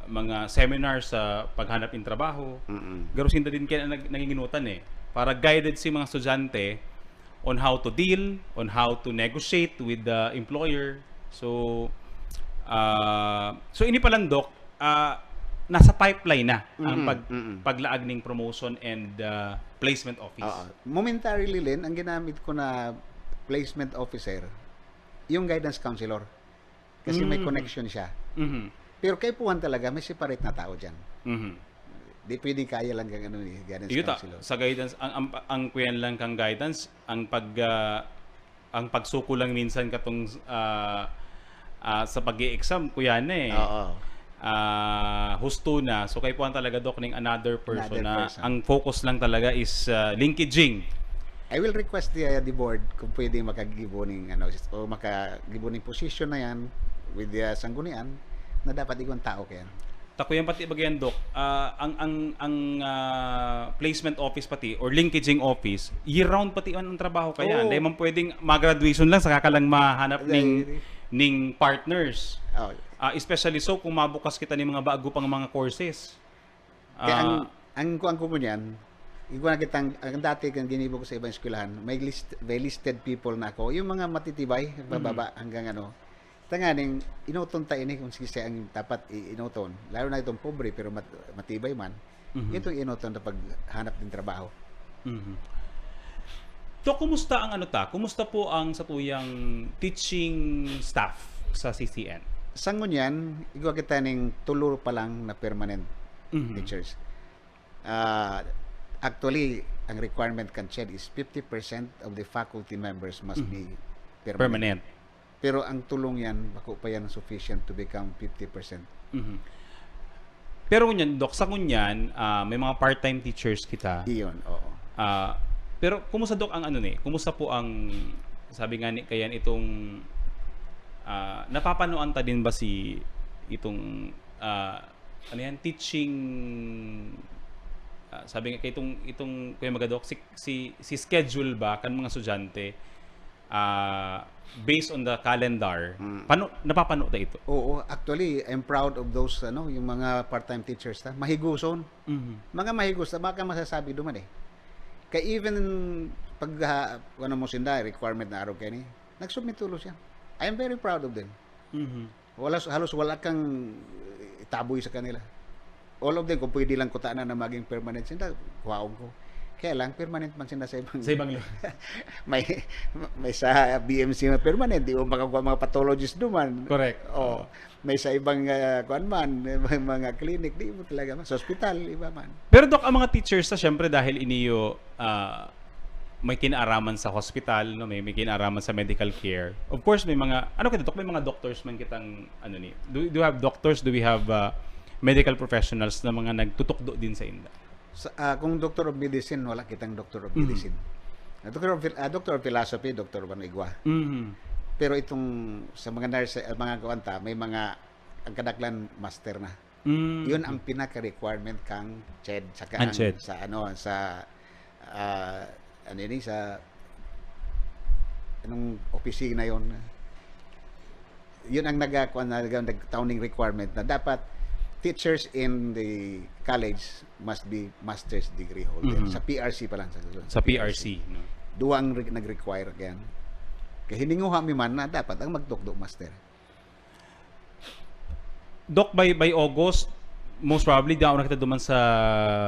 mga seminar sa paghanap ng trabaho. Mm-mm. Garo sinda din kaya nag, nanginginutan eh. Para guided si mga estudyante on how to deal, on how to negotiate with the employer. So, ah, so ini pa lang, Doc, ah, nasa pipeline na ang Mm-mm, pag, mm-mm. paglaag ng promotion and ah, placement office. Oo. Momentarily, Len, ang ginamit ko na placement officer, yung guidance counselor. Kasi may Mm. connection siya. Mhm. Pero kaipuhan talaga, may separate na tao dyan. Mhm. Di pwedeng kaya lang kang ano, eh, guidance Iyo ta, counselor. sa guidance, ang, ang, ang kuyan lang kang guidance, ang pag ah, ang pagsuko lang minsan katong ah, ah, sa pag-exam, kuya na eh. Oo. Ah, husto na. So, kaipuhan talaga, Doc, ning another person Another na person. ang focus lang talaga is ah, linkaging. I will request the, uh, the board kung pwede makagibo ning ano, o makagibo ning position na yan with the uh, sanggunian na dapat igwang tao kaya. Takuyan pati baga yan, Doc. Ah, ang ang ang ah, placement office pati or linkaging office, year round pati ang, ang trabaho kaya. Oo. Dahil man pwedeng mag-graduation lang saka ka lang mahanap ning Dahil- ning partners. Oh, Ah, especially so kung mabukas kita ning mga bago pang mga courses. Kaya ang, Ah, ang kuan ko ngunyan, igwa na kitang, ang dati kang ginibo ko sa ibang eskwelahan, may list, may listed people na ako. Yung mga matitibay, bababa hanggang ano. Tanganing, inuton ta ini kung sige siya ang dapat i- inuton. Lalo na itong pobre pero mat- matibay man. Mhm. Itong inuton na paghanap ng trabaho. Mhm. To, kumusta ang ano ta? Kumusta po ang satuyang teaching staff sa C C N? Sa ngunyan, igwa kita ning tulo pa lang na permanent Mhm. teachers. Ah, actually, ang requirement kan CHED is fifty percent of the faculty members must Mhm. be permanent. Permanent. Pero ang tulong yan, bako pa yan sufficient to become fifty percent. Mhm. Pero ngunyan, Doc, sa ngunyan, ah, may mga part-time teachers kita. Iyon, oo. Ah, pero kumusta, Doc, ang ano ni? Kumusta po ang, sabi nga ni, kayan itong, ah, napapanoan ta din ba si itong, ah, ano yan, teaching, ah, sabi nga kay itong, itong Kuya Magadok, si, si, si schedule ba kan mga estudyante, ah, based on the calendar, Mm. pano, napapano ta ito? Oo, actually, I'm proud of those, ano, yung mga part-time teachers ta. Mahiguson. Mhm. Mga mahigos na baka masasabi duman eh. Kaya even pag, ah, ano mo sinda, requirement na araw kayo ni, nagsubmit tulos yan. I am very proud of them. Mhm. Wala, halos wala kang itaboy sa kanila. All of them, kung pwede lang kutaan na maging permanent sinda, kuhaon ko. Kaya lang, permanent man sinda sa ibang... Sa ibang lugar. may, may sa B M C na permanent, di mo makakuha mga pathologist duman. Correct. Oh, may sa ibang, ah, kuan man, may mga clinic, di mo talaga, sa hospital, iba man. Pero, Doc, ang mga teachers sa, syempre, dahil iniyo, ah, may kinaaraman sa hospital, no, may, may kinaaraman sa medical care. Of course, may mga, ano kita, Doc, may mga doctors man kitang, ano ni, do, do we have doctors, do we have ah, medical professionals na mga nagtutukdo din sa inda? Sa, ah, kung Doctor of Medicine, wala kitang Doctor of Mhm. Medicine. Ah, Doctor of Phil- ah, Doctor of Philosophy, Doctor Juan Igua. Mhm. Pero itong sa mga nurse, ah, mga kuan ta, may mga, ang kadaklan master na. Mm. Yun ang pinaka-requirement kang CHED, saka Ang ang CHED. Sa ano, sa, ah, ano yun, sa anong opisina yun? Yun ang nag-, kuwan, nag-, nagtauning requirement na dapat teachers in the college must be master's degree holder. Mhm. Sa P R C pa lang. Sa, Sa P R C, no? Duwa ang re- nag-require yan. Kaya hininguha mi man na dapat ang magtukdo master. Doc, by, by August, Most probably, daon na kita duman sa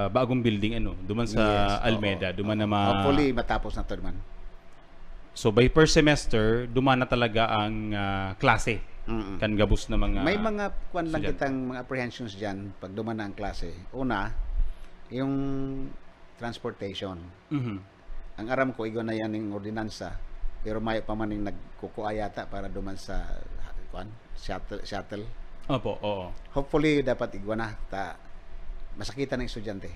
bagong building, ano, duman sa Yes, oo. Almeda, duman na ma- Hopefully, matapos na to naman. So, by first semester, duman na talaga ang, ah, klase Mm-mm. kan gabos na mga May mga, kuwan lang estudyante. Kitang mga apprehensions dyan pag duman na ang klase. Una, yung transportation. Mhm. Ang aram ko, igwa na yan yung ordinansa. Pero mayo pa man yung nagkukua yata para duman sa, kuwan, shuttle, shuttle. Opo, oo. Hopefully, dapat igwa na. Ta, masakitan ng estudyante.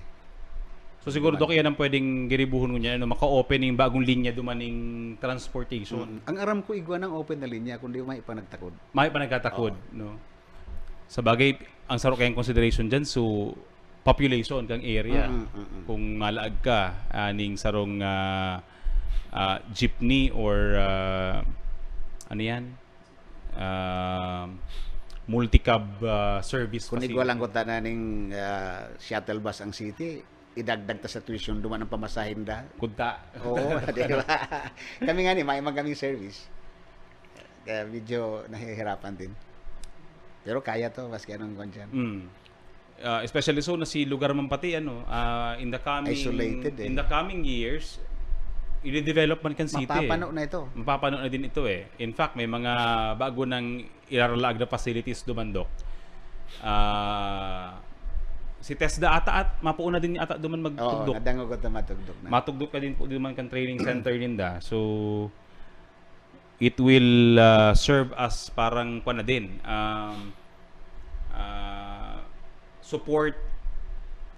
So, siguro, Duman. Dok, yan ang pwedeng giribuhon ngunyan, ano, maka-open yung bagong linya duman yung transportation. Mm. Ang aram ko, igwa ng open na linya, kundi may pa nagtakod. May pa nagkatakod, Oo. no? Sa bagay, ang saro kayang consideration dyan, so, population kang area. Mm, mm, mm. Kung malaag ka, aning sarong, ah, ah, jeepney or, ah, ano yan? Ah, multicab, ah, service Kung facility. Igwa lang ko tanan ning, ah, shuttle bus ang city, idagdag ta sa tuition, duman ang pamasahe nda. Kunta. Oo, di ba? Kami nga ni, may man kaming service. Kaya medyo nahihirapan din. Pero kaya to, maski anong kwan dyan. Mm. Ah, especially so na si lugar man pati, ano, ah, in the coming, Isolated, eh. in the coming years, i-develop man kan city, eh. Mapapano na ito. Mapapano na din ito, eh. In fact, may mga bago nang iraralaag na facilities duman, Dok. Ah, si TESDA ata at mapuon na din ata duman Oo, magtugdok. Nadangog ko na matugdok na. Matugdok ka din po duman kan training center ninda. So, it will, ah, serve as parang, kwan na din, um, ah, support,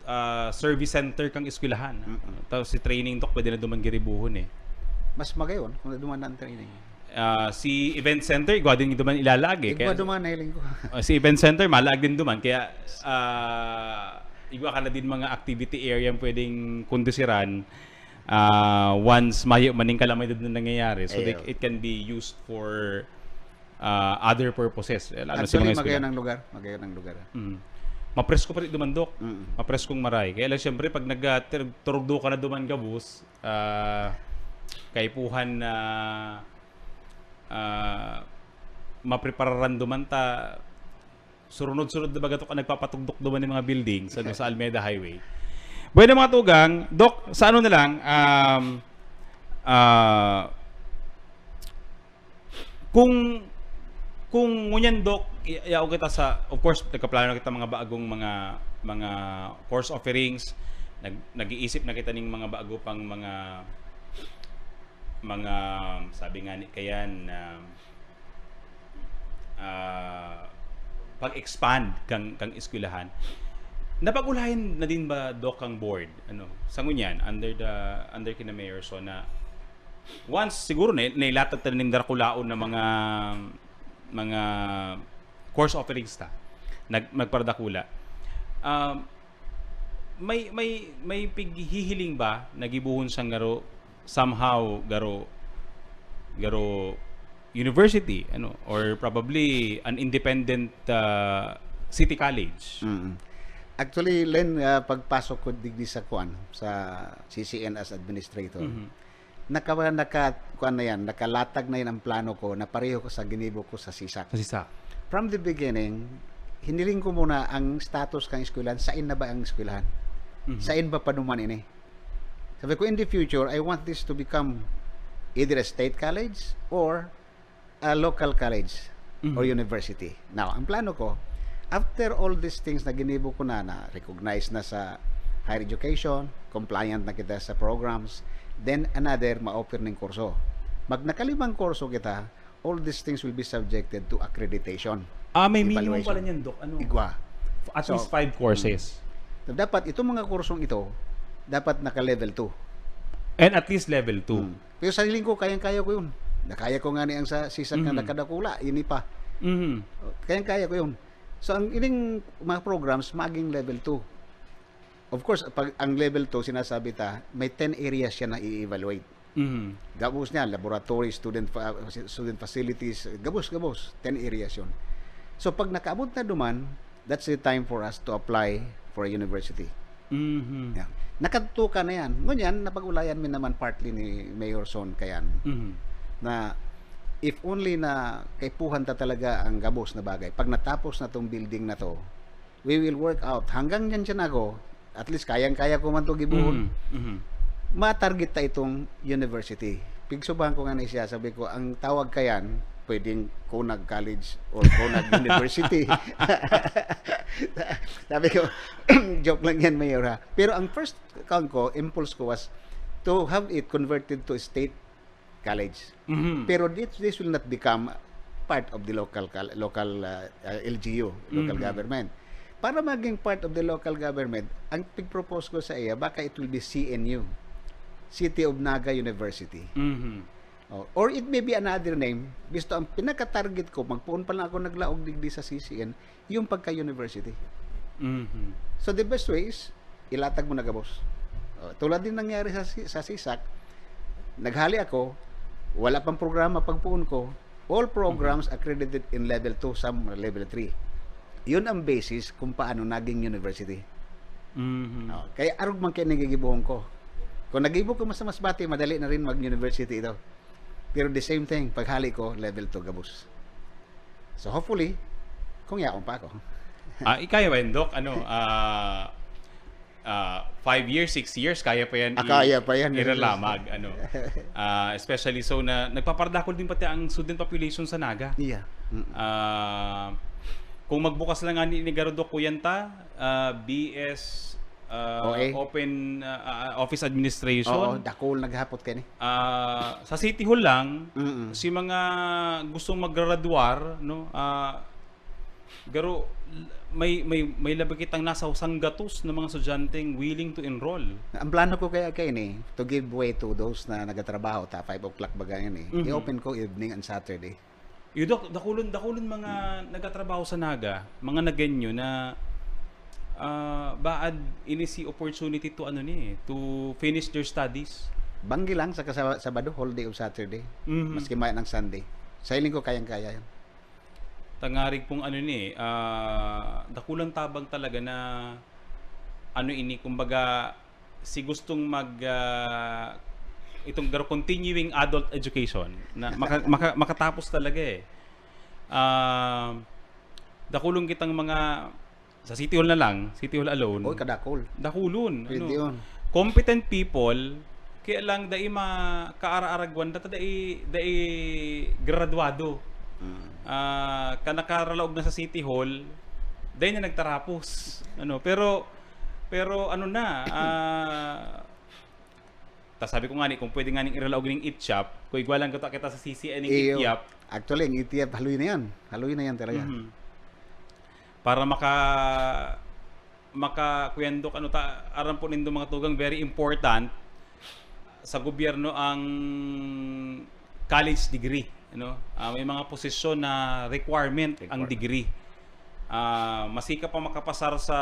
ah, service center kang eskwelahan. Mm-mm. Tapos si training, Dok, pwede na duman giribuhon, eh. Mas magayon kung duman na ang training. Ah, si event center, igwa din duman ilalaag, eh. Igwa Kaya, duman, nahiling ko. Ah, si event center, malaag din duman. Kaya, ah, igwa ka na din mga activity area ang pwedeng kondusiran, ah, once mayo man ning kalamidad na nangyayari. So, they, Ayo. it can be used for, ah, other purposes. Eh, lalo sa Actually, mga magayon eskwela. ang lugar. Magayon ang lugar. Mm. Mapresko pa rin duman, Dok. Mm. Mapreskong maray. Kaya lang, siyempre, pag nag, ah, tur-, turugdo ka na duman gabos, ah, kaipuhan na, ah, maprepararan duman ta, surunod-surod na baga to ka nagpapatugdok duman yung mga building sa, sa Almeda Highway. Bueno, mga tugang, Dok, sa ano na lang, um, ah, kung, kung ngunyan, Dok, i-, yaon kita sa, of course, nagkaplano na kita mga bagong mga, mga course offerings, nag-, nag-iisip na kita ning mga bago pang mga, mga, sabi nga ni kayan, na, ah, pag-expand kang, kang eskwelahan. Napag-ulayan na din ba, Dok, ang board? Ano, sa ngunyan, under the, under kina Mayor So, na once, siguro na, nailatag ta ning darakulaon na mga, mga course offerings ta, nag-, magparadakula. Um, may, may, may pighihiling ba na gibohon sang garo, somehow, garo, garo university, ano, or probably an independent, ah, city college? Mm. Actually, Len, ah, pagpasok ko digdi sa kwan, sa C C N as administrator, Mhm. naka-, naka-, kwan na yan, nakalatag na yan ang plano ko na pareho ko sa ginibo ko sa CSAC. Sa CSAC. From the beginning, hiniling ko muna ang status kang eskwelahan, sain na ba ang eskwelahan? Mhm. Sain ba panuman ini? Sabi ko, in the future, I want this to become either a state college or a local college Mhm. or university. Now, ang plano ko, after all these things na ginibo ko na, na recognize na sa higher education, compliant na kita sa programs, then another, ma-offer ning kurso. Mag nakalimang kurso kita, all these things will be subjected to accreditation. Ah, may minimum Evaluation. pala niyan, Dok. Ano? Igwa. At So, least five courses. mm. So, dapat itong mga kursong ito, dapat naka-level two. And at least level two. Mm. Pero sa hiling ko, kayang-kaya ko yun. Nakaya ko nga ni ang sa CSAC na Mhm. nakadakula, ini pa. Mhm. Kayang-kaya ko yun. So, ang ining mga programs, maging level two. Of course, pag ang level two, sinasabi ta, may ten areas siya na i-evaluate. Mhm. Gabos niya, laboratory, student fa-, student facilities, gabos, gabos, ten areas yun. So, pag nakaabot na duman, that's the time for us to apply for a university. Mhm. Yeah. Nakadto ka na yan. Ngunyan, napag-ulayan mi naman partly ni Mayor Son Kayan Mhm. na if only na kaipuhan ta talaga ang gabos na bagay. Pag natapos na tong building na to, We will work out. Hanggang dyan siya na ako, at least kayang-kaya ko man 'to gibohon. Mhm. Mhm. Ma-target ta itong university. Pigsubahan ko nga na siya, sabi ko, ang tawag kayan, pwedeng Kunag College or Kunag University. Sabi ko, joke lang yan, Mayor, ha? Pero ang first kan ko, impulse ko was to have it converted to state college. Mhm. Pero this, this will not become part of the local col- local uh, uh, L G U, local Mhm. government. Para maging part of the local government, ang pig-propose ko sa iya, baka it will be C N U, City of Naga University. Mhm. Oh, or it may be another name. Bisto ang pinaka-target ko, magpoon pa lang ako naglaog digdi sa C C N, yung pagka-university. Mhm. So the best way is, ilatag mo na gabos. Oh, tulad din nangyari sa, si- sa CSAC, naghali ako, wala pang programa pagpoon ko, all programs accredited in level two, some level three. Yun ang basis kung paano naging university. Mhm. Oh, kaya arog man kaya nagigibohon ko. Kung nagibo ko mas Masbate, madali na rin mag-university ito. Pero the same thing, paghali ko, level two gabos. So hopefully, kung yaon pa ako. Ah, ikaya ba yan, Doc? Ano, ah, ah, five years, six years, kaya pa yan Ah, i- kaya pa yan. iralamag, ano. Ah, especially so na nagpaparadakol din pati ang student population sa Naga. Yeah. Mm. Ah, kung magbukas lang nga ni, ni Garudok Kuyanta, ah, B S ah, O A. Open ah, ah, Office Administration. Oo, dakul naghapot ka ni. Ah, sa City Hall lang, Mm-mm. si mga gustong magraduar, no, ah, garo, may, may, may labi kitang nasa sanggatos na mga estudyanteng willing to enroll. Ang plano ko kaya, kaya ni, to give way to those na nagatrabaho, ta five o'clock baga yan eh. Mhm. I-open ko evening and Saturday. Yung dak- dakulon, dakulon mga nagatrabaho sa Naga, mga Nagueño na ah, baad ini si opportunity to ano ni, to finish their studies. Banggi lang sa kasaba- Sabado, whole day of Saturday. Mhm. Maski may ng Sunday. Sa hiling ko, kayang-kaya yan. Tangarig pong ano ni, ah, dakulang tabang talaga na ano ini, kumbaga, si gustong mag ah, itong gar- continuing adult education na maka, maka, makatapos talaga eh. Ah, dakulon kitang mga sa City Hall na lang, City Hall alone. Oy, kadakol. Dakulon. Pwede ano? yun. Competent people, kaya lang dai makaaraaragwan, data dai, dai graduado. Mm. Ah, ka nakaralaog na sa City Hall, dai na nagtarapos. Ano, pero, pero ano na, ah, ta sabi ko nga ni, kung pwede nga ning iralaog ning ITIAP, kung igwa lang kita, kita sa C C N ning Iyo. ITIAP, Actually, ang ITIAP, haloy na yan. Haloy na yan talaga. Mhm. Para maka maka Kuya Doc, ano ta, aram po nindo mga tugang, very important sa gobyerno ang college degree, ano? Ah, may mga posisyon na requirement ang Requirement. Degree. Ah, masika pa makapasar sa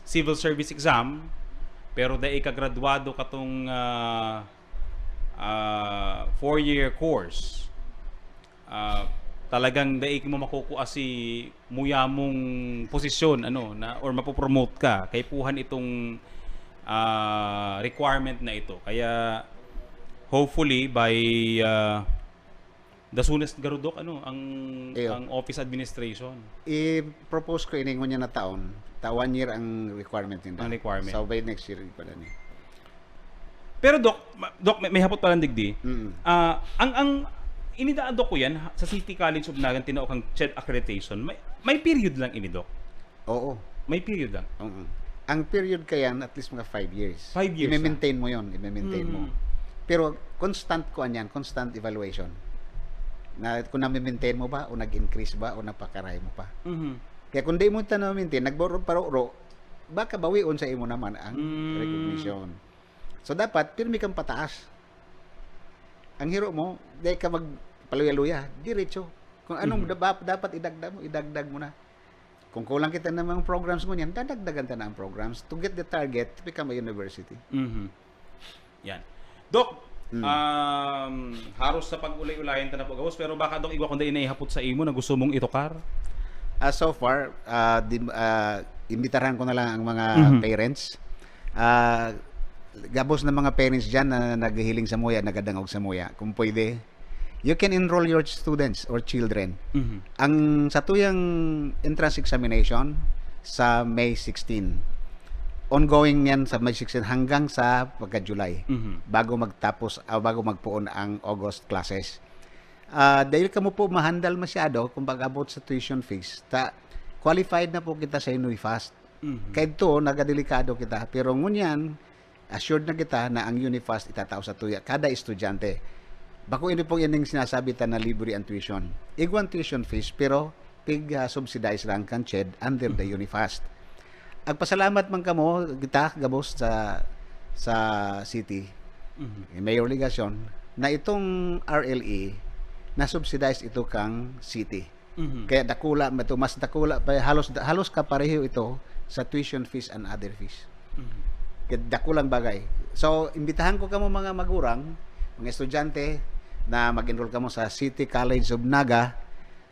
civil service exam, pero dai ka graduado katong ah, ah, four-year course. Ah, talagang dai mo makukuha si muyamong posisyon, ano, na, or mapopromote ka kaipuhan itong ah, requirement na ito. Kaya hopefully by ah, the soonest, Garudok, ano, ang Iyo. Ang office administration. I-propose ko ini ngunyan na taon, ta one year ang requirement nila. Ang requirement. So by next year, pala ni. Pero Doc, ma- Doc, may, may hapot pa lang digdi. Mm. Ah, ang ang inidaan, Doc, ko yan ha- sa City College of Naga, tinao kang CHED accreditation. May may period lang ini, Doc. Oo. May period lang. Oo. Ang period ka yan, at least mga five years. Five years I-maintain mo yun. I-maintain mo. Mm. Pero constant ko yan, constant evaluation. Na kung na-maintain mo ba, o nag-increase ba, o napakaray mo pa. Mhm. Kaya kung di mo ito na-maintain, nagboro-paro-ro, baka bawion sa imo naman ang Mm. recognition. So dapat, pirmi kang pataas. Ang hiro mo, di ka magpaluya-luya, diretso. Kung anong Mhm. daba- dapat idagdag mo, idagdag mo na. Kung kulang kita ng mga programs ngunyan, dadagdagan ta na ang programs to get the target to become a university. Mhm. Yan. Doc, Mm. um, haros sa pag-ulay-ulayan ta na po gabos, pero baka, Doc, igwa kung dai naihapot sa imo na gusto mong itukar? Ah, so far, ah, di, ah, imbitaran ko na lang ang mga Mhm. parents. Ah, gabos na mga parents dyan na naghihiling sa muya, nagadangog sa muya. Kung pwede, you can enroll your students or children. Mhm. Ang satuyang entrance examination, sa May sixteen. Ongoing yan sa May sixteen hanggang sa pagka-July, Mhm. bago magtapos, ah, bago magpoon ang August classes. Ah, dahil kamo po mahandal masyado kung pag-abot sa tuition fees, ta-, qualified na po kita sa Inui Fast. Mhm. Kaidto, nagadelikado kita. Pero ngunyan, assured na kita na ang Unifast itatao sa tuya kada estudyante. Bako ini pong ining sinasabi ta na libre ang tuition. Igwa ang tuition fees, pero pig, ah, subsidize lang kan CHED under the Mhm. Unifast. Agpasalamat man kamo, kita gabos sa, sa city, Mhm. ni Mayor Legacion, na itong R L E, na-subsidize ito kang city. Mhm. Kaya dakula, mato-, mas dakula pa, halos, halos kapareho ito sa tuition fees and other fees. Mhm. Kaya dakulang bagay. So, imbitahan ko kamo mga magurang, mga estudyante, na mag-enroll kamo sa City College of Naga,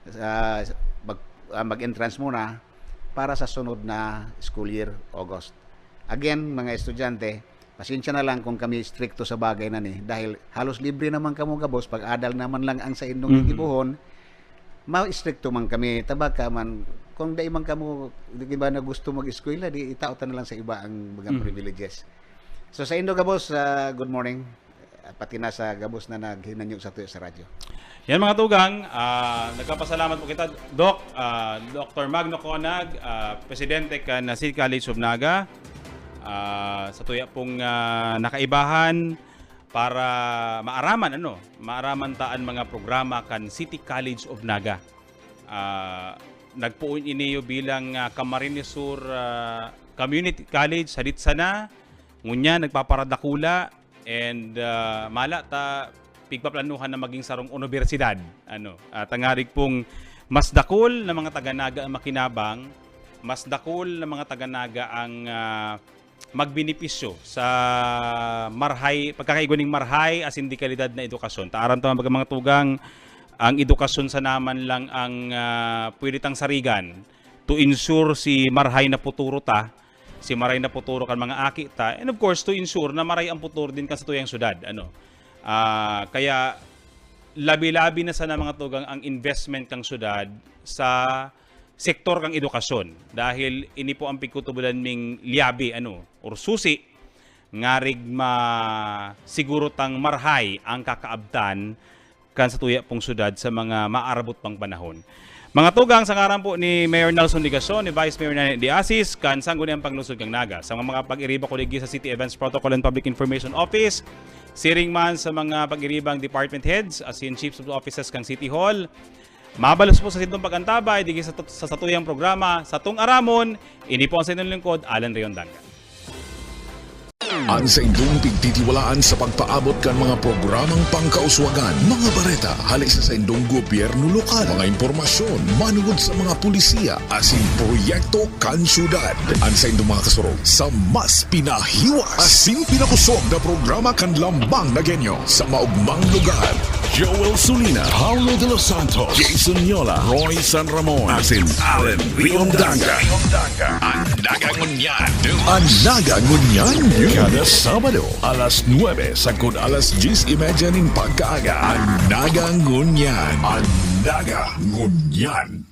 sa, mag, ah, mag-entrance muna para sa sunod na school year, August. Again, mga estudyante, pasensya na lang kung kami strikto sa bagay na ni, dahil halos libre naman kamo gabos, pag-adal naman lang ang saindong Mhm. gigibohon, ma-estrikto man kami. Tabaka man, kung dai man kamo, di ba, na gusto mag-eskwela, di itao ta na lang sa iba ang mga Mhm. privileges. So, saindo gabos, ah, good morning. Ah, pati na sa gabos na naghinanyo sa tuyo sa radyo. Yan, mga tugang, ah, nagpapasalamat po kita, Doc, ah, Doctor Magno Conag, ah, Presidente kan City College of Naga, ah, sa tuya pong, ah, nakaibahan para maaraman, ano, maaraman ta an mga programa kan City College of Naga. Ah, nagpoon ini bilang, ah, Camarines Sur, ah, Community College, sadit sana, ngunyan nagpaparadakula, and, ah, mala ta pigpaplanuhan na maging sarong unibersidad, ano, ah, tangarig pong mas dakul na mga taga-Naga ang makinabang, mas dakul na mga taga-Naga ang, ah, magbenepisyo sa marhay, pagkakaigwa ning marhay asin de kalidad na edukasyon. Ta aram ta man baga, mga tugang, ang edukasyon sana man lang ang, ah, pwede tang sarigan to ensure si marhay na puturo ta, si maray na puturo kan mga aki ta, and of course, to ensure na maray ang puturo din kan satuyang syudad, ano. Ah, kaya labi-labi na sana, mga tugang, ang investment kan syudad sa sektor kan edukasyon, dahil ini po ang pigkutubodan ming liyabi, ano, or susi, ngarig ma-, siguro tang marhay ang kakaabtan kan sa tuya pong syudad sa mga maarabot pang panahon. Mga tugang, sa ngaran po ni Mayor Nelson Legacion, ni Vice Mayor Nanny De Asis, kan Sangguniang Panglungsod kan Naga, sa mga pag-iriba ko digdi sa City Events Protocol and Public Information Office, siring man sa mga pag-iribang department heads, asin chiefs of offices kan City Hall, mabalos po sa sindong pag-antabay digdi sa, sa satuyang programa, Satong Aramon. Ini po ang sa inyong lingkod, Alan Riondanga. An saindong pigtitiwalaan sa pagpaabot kan mga programang pangkauswagan, mga bareta hale sa saindong gobyerno lokal, mga impormasyon manungod sa mga pulisiya asin proyekto kan syudad. An saindong mga kasurog sa mas pinahiwas asin pinakusog na programa kan Lambang na Genyo sa maugmang lugar. Joel Sulina, Paulo de los Santos, Jason Yola, Roy San Ramon, asin Allen Riondanga. An Naga Ngunyan. An Naga Ngunyan, kada Sabado, alas nuebe sagkod alas dyes y media nin pagkaaga. An Naga Ngunyan. An Naga Ngunyan.